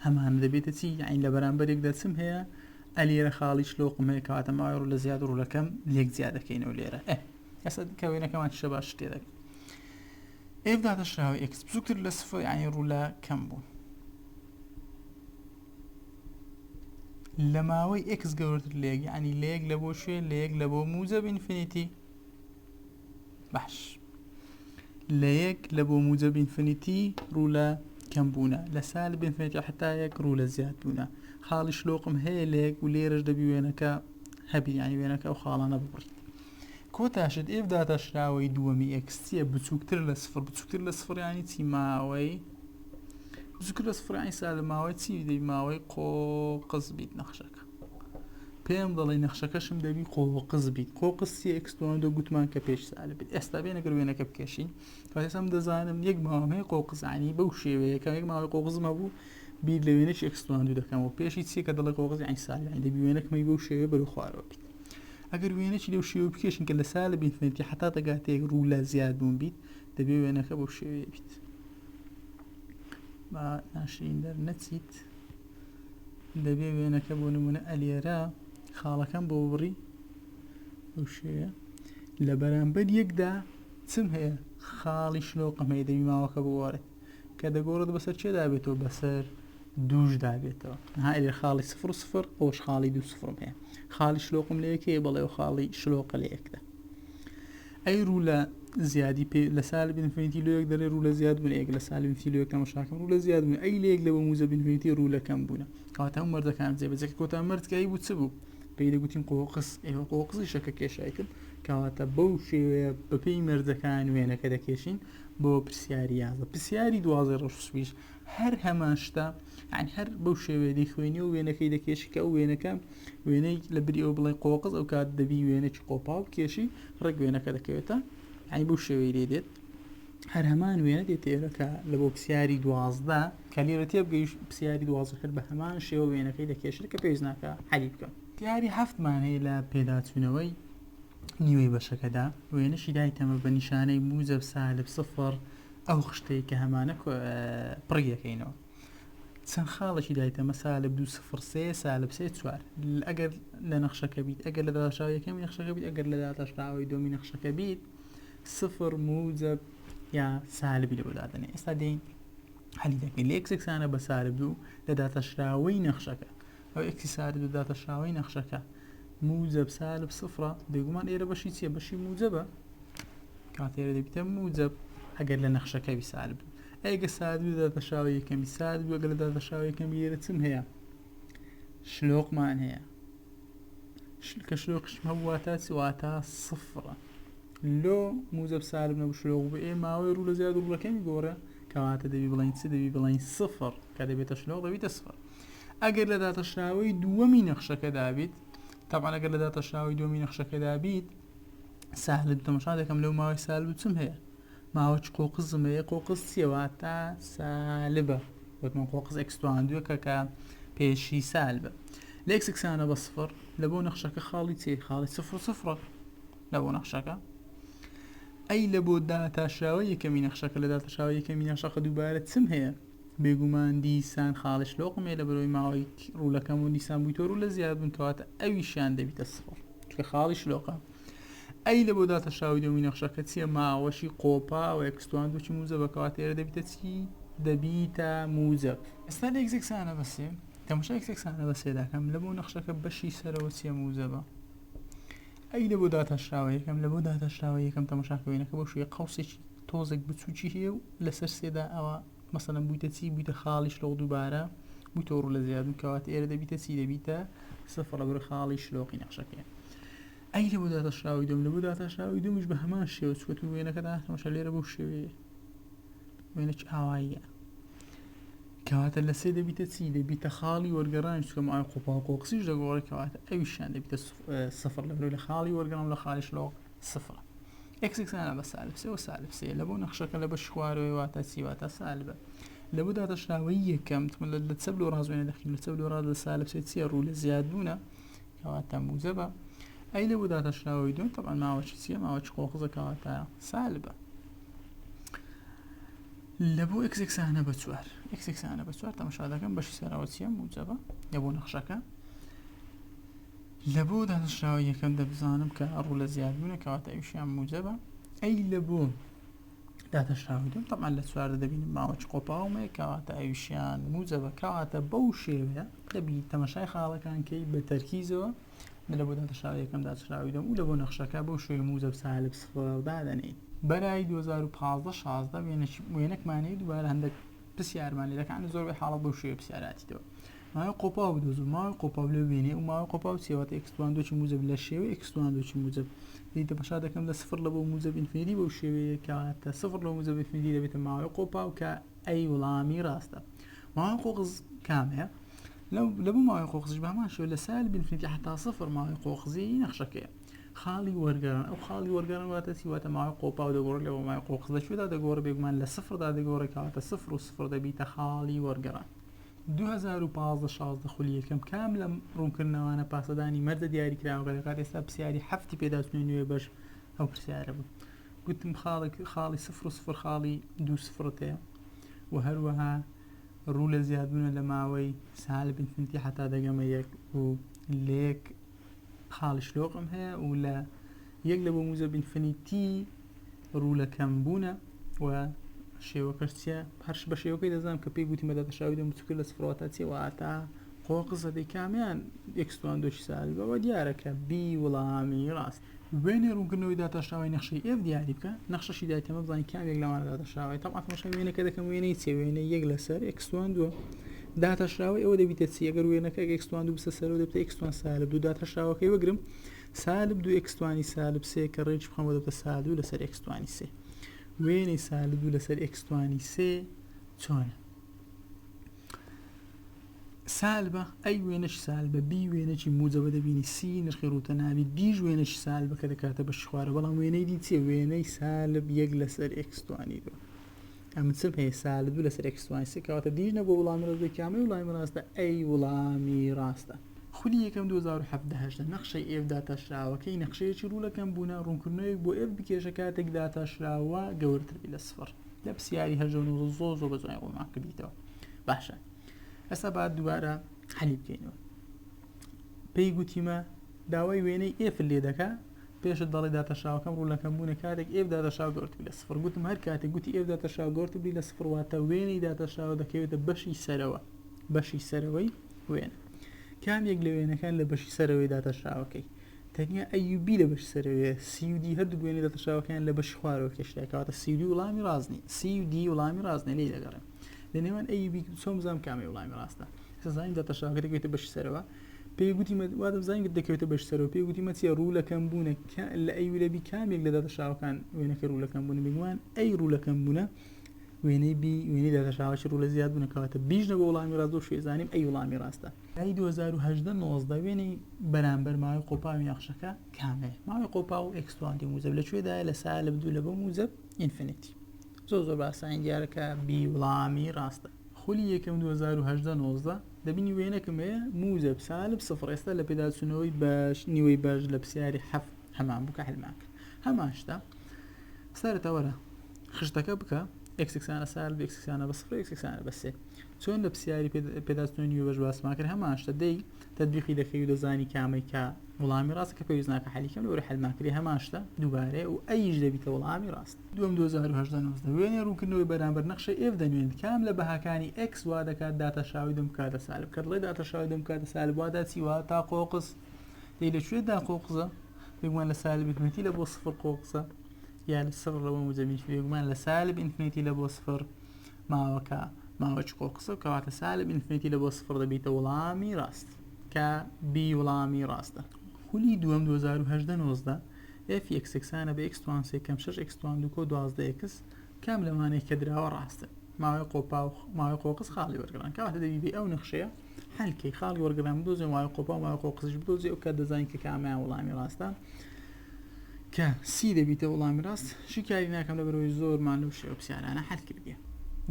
هەمانە دەبێتە چی یعنی لە بەرامبەر یەکدا چم هەیە ئەلێرە خاڵی شلۆقم هەیە کەواتە ماوەی ڕوو لە زیاد ڕوو لە کەم لێک جیا دەکەینەوە لێرە ئێ ئێستا کە وێنەکەمان شە باش تێ دەگەین f داتاشراوە x بچووکتر لە سفر یعنی ڕوو لە کەم بوو لە ماوەی x گەورەتر لە یەک یعنی لە یەک لە بۆ شوێ لە یەک لە بۆ موجەب infinity باش لە یەک لە بۆ موجەب infinity ڕوو لە کەم بوونە لە سالب infinity حتا یەک ڕوو لە زیاد بوونە خاڵی شلۆقم هەیە لە یەک و لێرەش دەبی وێنەکە هەبی یعنی وێنەکە ئەو خاڵانە ببڕیت کۆتاشت f داتاشراوەی دووەمی x چییە بچووکتر لە سفر بچووکتر لە سفر ینی چی ماوەی بچووکتر لە سفر ینی سالب ماوەی چی دەبی ماوەی قۆقز بیت نەخشەکە پێم دەڵێ نەخشەکەشم دەبی قۆقز بیت قۆقز چیە x توان دە گوتمان کە پێش سالب بیت ئێستا بێنە گەر وێنەکە بکێشین ئێستا دەزانم یەک ماوەم هەیە قۆقزانی بەو شێوەیە کە یەک ماوەی قۆقزم هەبوو بیر لە وێنەی x توان دوو دەکەمەوە پێشی چیە کە دەڵێ قۆقز یعنی سالب یعنی دەبی وێنەکەمی بەو شێوەیە بەرەو خوارەوە بیت ئەگەر وێنەکی لەو شێوە بکێشین کە لە سالب infinity حتا دەگاتە یەک ڕوو لە زیاد بوون بیت دەبێ وێنەکە بەو شێوەیە بیت با ناشرین دەرنەچیت دەبێ وێنەکە بۆ نمونە ئەلێرە خاڵەکەم بۆ بڕی بەو شێوەیە لە بەرامبەر یەکدا چم هەیە خاڵی شلۆقم هەیە دەبی ماوەکە بگۆڕێت کە دەگۆڕێت بەسەر چێدا بێتەوە بەسەر دووشدا بێتەوە ها ئێرە خاڵی سفر و سفر ئەوش خاڵی دوو سفرم هەیە خاڵی شلۆقم لە یەکەیە بەڵێ و خاڵی شلۆقە لە یەکدا ئەی ڕوو لە زیادی پێ لە سالب infinity لۆ یەک دەڵێ ڕوو لە زیاد بوون یەک لە سالب infinity لۆ یەک تەماشاکەم ڕوو لە زیاد بوون ئەی لە یەک لە بۆ موجەب infinity ڕوو لە کەم بوونە کەواتە هەموو مەرجەکان جێبەجێ کە کۆتا مەرج کە ئەی بوو چ بوو پێی دەگوتین قۆقز ئێوە قۆقزیشە کە کێشایتن کەواتە بەو شێوەیە بەپێی مەرجەکان وێنەکە دەکێشین بۆ پرسیاری 11 پرسیاری 12 ڕەش سپیش هەر هەمان شتە یعنی هەر بەو شێوەیە دەیخوێنی و وێنەکەی دەکێشی کە ئەو وێنەکە وێنەی لە بری ئەو بڵێ قۆقز ئەو کات دەبی وێنەکی قۆپاو بکێشی ڕێک وێنەکە دەکەوێتە یعنی بەو شێوەی لێ دێت هەر هەمان وێنە دێت ئێرە کە لە بۆ پرسیاری 12 کە لێرە تێبگەیش پرسیاری 12 هەر بە هەمان شێوە وێنەکەی دەکێشێت کە پێویست ناکە حەلی بکەم. پرسیاری هەفتمان هەیە لە پێداچوونەوەی نیوەی بەشەکەدا وێنەشی دایتەمە بە نیشانەی موجەب سالب سفر ئەو خشتەی کە هەمانە پڕی دەکەینەوە چەند خاڵێکی دایتەمە سالب دوو سفر سێ سالب سێ چوار ئەگەر لە نەخشەکە بیت ئەگەر لە داتاشراوە یەکەمی نەخشەکە بیت ئەگەر لە داتاشراوەی دووەمی نەخشەکە بیت سفر موجب یا سالبی لەبۆ دادەنێ ئێستا دێین حەلی دەکەین لە x یەکسانە بە سالب دوو لە داتاشراوەی نەخشەکە ئەو x ی سالب دوو داتاشراوەی نەخشەکە موجب سالب سفرە بێگومان ئێرە بەشی چییە بەشی موجبە کاتێرە دەبیتە موجب ئەگەر لە نەخشەکە بی سالب ئەگە سالب دوو داتاشراوەی یەکەمی سالب دوو ئەگەر لە داتاشراوەی یەکەمی لێرە چم هەیە شلۆقمان هەیە کە شلۆقیشم هەبوو واتا چ واتا سفرە لۆ موجب سالب نەبوو شلۆق بوو ئێ ماوەی ڕوو لە زیاد ڕوو لە کەمی گۆڕێ کەواتە دەبی بڵێین چ دەبی بڵێین سفر کە دەبێتە شلۆق دەبیتە سفر ئەگەر لە داتاشراوەی دووەمی نەخشەکەدا بیت تەبعەن ئەگەر لە داتاشراوەی دووەمی نەخشەکەدا بیت سالب تەماشا دەکەم لەو ماوەی سالب چم هەیە ماوە چ قۆقزم هەیە قۆقز چییە واتە سالبە وتمان قۆقز x تواندووە کە کە پێشی سالبە لە x یەکسانە بە سفر لە بۆ نەخشەکە خاڵی چی خاڵی سفر سفرە لە بۆ نەخشەکە ئەی لە بۆ داتاشراوە یەکەمی نەخشەکە لە داتاشراوە یەکەمی نەخشەکە دووبارە چم هەیە بێگومان دیسان خاڵی شلۆقم هەیە لە بەرەوەی ماوەی ڕوولەکەم و دیسان بوویتۆ ڕوو لە زیاد بوون کەواتە ئەویشیان دەبیتە سفر چونکە خاڵی شلۆقە ئەی لە بۆ داتاشراوی دووەمی نەخشەکە چییە ماوەشی قۆپا و x توان دووچی موجەبە کەواتە ئێرە دەبیتە چی دەبیتە موجەب ئێستا لە x یەکسانە بە سێ. تەماشای x یەکسانە بە سێ دەکەم لە بۆ نەخشەکە بەشی سەرەوە چیە موجەبە ئەی لە بۆ داتاشراوە یەکەم لە بۆ داتاشراوە یەکەم تەماشاکە وێنەکە بۆ شوێ قەوسێکی تۆزێک بچووکی هەیە و لەسەر سێدا ئەوە مەسەلەن بوویتە چی بوویتە خاڵی شلۆق دووبارە بوویتە ڕوو لە زیاد بوو کەواتە ئێرە دەبیتە چی دەبیتە سفر لەبەر خاڵی شلۆقی نەخشەکەیە ئەی لە بۆ داتاشراوی دوم لە بۆ داتاشراوی دومیش بە هەمان شێوە چووە تو وێنەکەدا تەماشا لێرە بەو شێوەیە وێنەکی ئاواییە کەواتە لە سێ دەبیتە چی دەبیتە خاڵی وەرگەڕان چکە ماوەی قۆپا و قۆقسیش دەگۆڕێت کەواتە ئەویشیان دەبیتە سفر لەبەرەوەی لە خاڵی وەرگەڕان لە خاڵی شلۆق سفرە x یەکسانە بە سالب سێ و سالب سێ لە بۆ نەخشەکە لە بەشی خوارەوەی واتە چی واتە سالبە لە بۆ داتاشراوەی یەکەم لە چەپ لۆ ڕاست وێنە دەخین لە چەپ لۆ ڕاست لە سالب سێ چییە ڕوو لە زیادبوونە کەواتە موجەبە ئەی لە بۆ داتاشراوەی دوم طبعا ماوەچی چییە ماوەچی قۆقزە کەواتە سالبە لە بۆ x یەکسانە بە چوار x یەکسانە بە چوار تەماشا دەکەم بەشی سەرەوە چییە موجەبە لە بۆ نەخشەکە لە بۆ داتاشراوە یەکەم دەبزانم کە ڕوو لە زیادبوونە کەواتە ئەویشیان موجەبە ئەی لە بۆ داتاشراوی دوم طبعا لە چواردە دەبینم ماوەچ قۆپاومەیە کەواتە ئەویشیان موجەبە کەواتە بەو شێوەیە دەبی تەماشای خاڵەکان کەی بە تەرکیزەوە لە بۆ داتاشراوی یەکەم داتاشراوی دوم و لە بۆ نەخشەکە بەو شێوەیە موجەب سالب سفر دادەنێین. بەرای 2015 16 وێنەکمان هەیە دووبارە هەندێک پرسیارمان لێ دەکەن زۆربەی حاڵەت بەو شێوەیە پرسیاراتیتەوە ماوەی قۆپاو بدۆزە ماوەی قۆپاو لە وێنەی و ماوەی قۆپاو چیە واتە x توان دۆکی موجب لە شێوەی x توان دۆکی موجب دێ تەماشا دەکەم لە سفر لە بۆ موجب infinity بەو شێوەیە کەواتە سفر لە موجب infinity دەبێتە ماوەی قۆپاو کە A وڵامی ڕاستە ماوەی قۆقز کامەیە لە بۆ ماوەی قۆقزیش بە هەمان شێوە لە سالب infinity حتا سفر ماوەی قۆقزی نەخشەکەیە خاڵی وەرگەڕان ئەو خاڵی وەرگەڕان واتە چی واتە ماوەی قۆپاو دەگۆڕێت لەوە ماوەی قۆقز لە کوێدا دەگۆڕێت بێگومان لە سفردا دەگۆڕێت کەواتە سفر و سفر دەبیتە خاڵی وەرگەڕان. 2015 16 خولی یەکەم کام لەم ڕوونکردنەوانە پاسەدانی مەرجە دیاریکراوەکە دەکات ئێستا پرسیاری حەفتی پێداچوونەوەی نوێ بەش ئەو پرسیارە بوو گوتم خاڵێک خاڵی سفر و سفر خاڵی دوو سفرت هەیە و هەروەها ڕوو لە زیادبوونە لە ماوەی سالب infinity حتا دەگەمە یەک و لە یەک خاڵی شلۆقم هەیە و لە یەک لە بۆ موجەب infinity ڕوو لە کەم بوونە و شێوەکەش چیە هەرش بە شێوەکەی دەزانم کە پێی گوتیمە داتاشراوی دەم بچووکتر لە سفرەوە تا چیە واتە قۆقزە دەی کامیان x توان دۆکی سالبە وە دیارە کە B وڵامی ڕاست وێنەی ڕوونکردنەوەی داتاشراوی نەخشەی f دیاری بکە نەخشەشی دایتەمە بزانین کام یەک لەوانە داتاشراوی تەبعەن تەماشای وێنەکە دەکەم وێنەی چیە وێنەی یەک لەسەر x توان دووە داتاشراوی ئەوە دەبیتە چی ئەگەر وێنەکە x توان دوو بسە سەرەوە دەبێتە x توان سالب دوو داتاشراوەکەی بگرم سالب دوو x توانی سالب سێ کە ڕێکی بخەمەوە دەبێتە سالب دوو لەسەر x توانی سێ وێنەی سالب دوو لەسەر x توانی سێ چۆنە سالبە A وێنەکی سالبە B وێنەکی موجەبە دەبینی C نرخی ڕووتە نابی D ش وێنەکی سالبە کە دەکاتە بەشی خوارە بەڵام وێنەی D چیە وێنەی سالب یەک لەسەر x توانی دوو ئەمن چم هەیە سالب دوو لەسەر x توانی سێ کەواتە D ش نەبوو وڵامی ڕاست بێ کامەی وڵامی ڕاستە A وڵامی ڕاستە. خولی یەکەم 2017 18 نەخشەی f داتاشراوەکەی نەخشەیەکی ڕوو لە کەمبوونە ڕوونکردنەوەیەک بۆ f بکێشە کاتێک داتاشراوە گەورەتر بێت لە سفر لە پرسیاری هەژدە و نۆزدە زۆر زۆر بە جوانی ڕوونمان کردیتەوە باشە ئێستا با دووبارە حەلی بکەینەوە پێی گوتیمە داوای وێنەی f لێ دەکا پێشت دەڵێ داتاشراوەکەم ڕوو لە کەمبوونە کاتێک f داتاشراو گەورەتر لە سفر گوتم هەر کاتێک گوتی f داتاشراو گەورەتر بی لە سفر واتە وێنەی داتاشراوە دەکەوێتە بەشی سەرەوە بەشی سەرەوەی وێنە کام یەک لە وێنەکان لە بەشی سەرەوەی داتاشراوەکەی تەنیا A و B لە بەشی سەرەوەیە C و D هەردوو وێنەی داتاشراوەکەیان لە بەشی خوارەوە کێشرا کەواتە C و D وڵامی ڕاست نین C و D وڵامی ڕاست نین لێی دەگەڕێم لە نێوان A و B چۆن بزانم کامەی وڵامی ڕاستە ئێستا زانیم داتاشراوەکە دەکەوێتە بەشی سەرەوە پێی گوتی وا دەمزانی دەکەوێتە بەش سەرەوە پێی گوتی مە چیە ڕوو لە کەم بوونە لە A و لە B کام یەک لە داتاشراوەکان وێنەکە ڕوو لە کەم بوونە بێگومان A ڕوو لە کەم بوونە وێنەی B وێنەی داتاشراوەکی ڕوو لە زیاد بوونە کەواتە B ش نەبوو وڵامی ڕاست بۆ شوێ زانیم A وڵامی ڕاستە. لای 2018 19 وێنەی بەرامبەر ماوەی قۆپاوی نەخشەکە کامەیە؟ ماوەی قۆپاو x توان دوو موجەب لە کوێدایە؟ لە سالب دوو لە بۆ موجەب infinity. زۆر زۆر بە ئاسانی دیارە کە B وڵامی ڕاستە. خولی یەکەم 2018 19 دەبینی وێنەکم هەیە موجەب سالب سفر ئێستا لە پێداچوونەوەی بەش نیوەی بەش لە پرسیاری حەفت هەمان بوو کە حلمان کرد هەمان شتە سەرەتا وەرە خشتەکە بکە ئێکس یەکسانە سالب ئێکس یەکسانە بە سفر ئێکس یەکسانە بە سێ. چۆن لە پرسیاری پێداچوونەوەی نیوە بەش باسمان کرد هەمان شتە دەی تەتبیقی دەکەی و دەزانی کامەی کە وڵامی ڕاستە کە پێویست ناکە حەلی کەم لەوەرە حەلمان کردی هەمان شتە دووبارەیە و ئەیش دەبیتە وڵامی ڕاست. دووەم 2018 19 وێنەی ڕوونکردنەوەی بەرامبەر نەخشەی ئێف دەنوێنێت کام لە بەهاکانی ئێکس وا دەکات داتاشراوی دووەم بکاتە سالب کە دەڵێ داتاشراوی دووەم بکاتە سالب واتا چی واتا قۆقز دەی لە کوێدا قۆقزە بێگومان لە سالب infinity لە بۆ سفر قۆقزە یا لە سفر لە بۆ موجەب infinity بێگومان لە سالب infinity لە بۆ سفر ماوەکە ماوەی قۆقزە و کەواتە سالب infinity لە بۆ سفر دەبیتە وەڵامی ڕاست کە بی وەڵامی ڕاستە. خولی دووەم 2018 19 ئێف ئێکس یەکسانە بە ئێکس توان سێ کەم شەش ئێکس توان دوو کۆ 12 ئێکس کام لەمانەی کە دراوە ڕاستن ماوەی قۆپا و ماوەی قۆقز خاڵی وەرگڕان کەواتە دەبی بێ ئەو نەخشەیە حەلکەی خاڵی وەرگڕان بدۆزێ ماوەی قۆپا و ماوەی قۆقزیش بدۆزێ ئەو کات دەزانین کە کامیان وەڵامی ڕاستە کە سی دەبیتە وەڵامی ڕاست شیکاری ناکەم لەبەرەوەی زۆرمان لەو شێوە پرسیارانە حەل کردیە.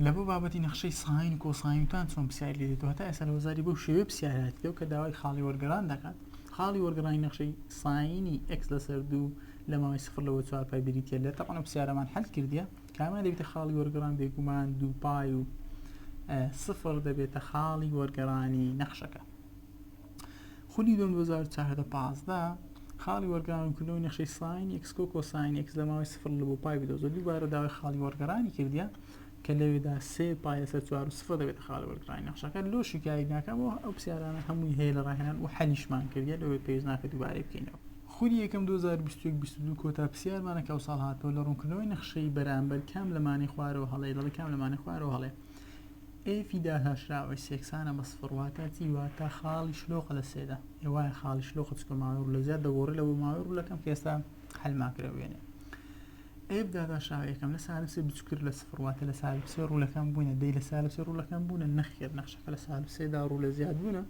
لە بۆ بابەتی نەخشەی ساین و کۆساین وتان چۆن پرسیاری لێ دێتەوە هەتا ئێستا لە وەزاری بەو شێوەیە پرسیار هاتیەوە کە داوای خاڵی وەرگەڕان دەکات خاڵی وەرگەڕانی نەخشەی ساینی ئێکس لەسەر دوو لە ماوەی سفر لەوە چوار پای بریتیە لە تەبعەن ئەو پرسیارەمان حەل کردیە کامیان دەبێتە خاڵی وەرگەڕان بێگومان دوو پای و سفر دەبێتە خاڵی وەرگەڕانی نەخشەکە. خولی دووەم 2014 15 خاڵی وەرگەڕان و کردنەوەی نەخشەی ساین ئێکس کۆ کۆساین ئێکس لە ماوەی سفر لە بۆ پای بدۆزە دووبارە داوای خاڵی وەرگەڕانی کردیە کە لەوێدا سێ پای لەسەر چوار و سفر دەبێتە خاڵی وەرگەڕانی نەخشەکە لۆ شیکاری ناکەم و ئەو پرسیارانە هەمووی هەیە لە ڕاهێنان و حەلیشمان کردیە لەوێ پێویست ناکە دووبارەی بکەینەوە. خولی یەکەم 2021 22 کۆتا پرسیارمانە کە ئەوساڵ هاتووە لە ڕوونکردنەوەی نەخشەی بەرامبەر کام لەمانەی خوارەوە هەڵەیە دەڵێ کام لەمانەی خوارەوە هەڵەیە ئێفی داتاشراوەی سێکسانە بە سفر واتە چی؟ واتە خاڵی شلۆقە لە سێدا. ئێ وایە خاڵی شلۆقە چونکە ماوەی ڕوو لە زیاد دەگۆڕێ لە بۆ ماوەی ڕوو لە کەم کە ئێستا حەلمان کرد وێنێ ئێف داتاشراوە یەکەم لە سالب سێ بچووکتر لە سفر واتە لە سالب سێ ڕوو لە کەم بوونە دەی لە سالب سێ ڕوو لە کەم بوونە نەخێر نەخشەکە لە سالب سێدا ڕوو لە زیاد بوونە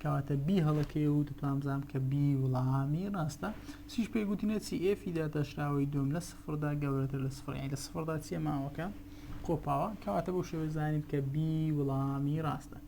کەواتە بی هەڵەکەی و دەتوانم بزانم کە بی وڵامی ڕاستە سیش پێی گوتینە چی ئێفی داتاشراوەی دووەم لە سفردا گەورەتر لە سفر یانی لە سفردا چییە ماوەکە قۆپاوە کەواتە بەو شێوەیە زانیم کە بی وڵامی ڕاستە.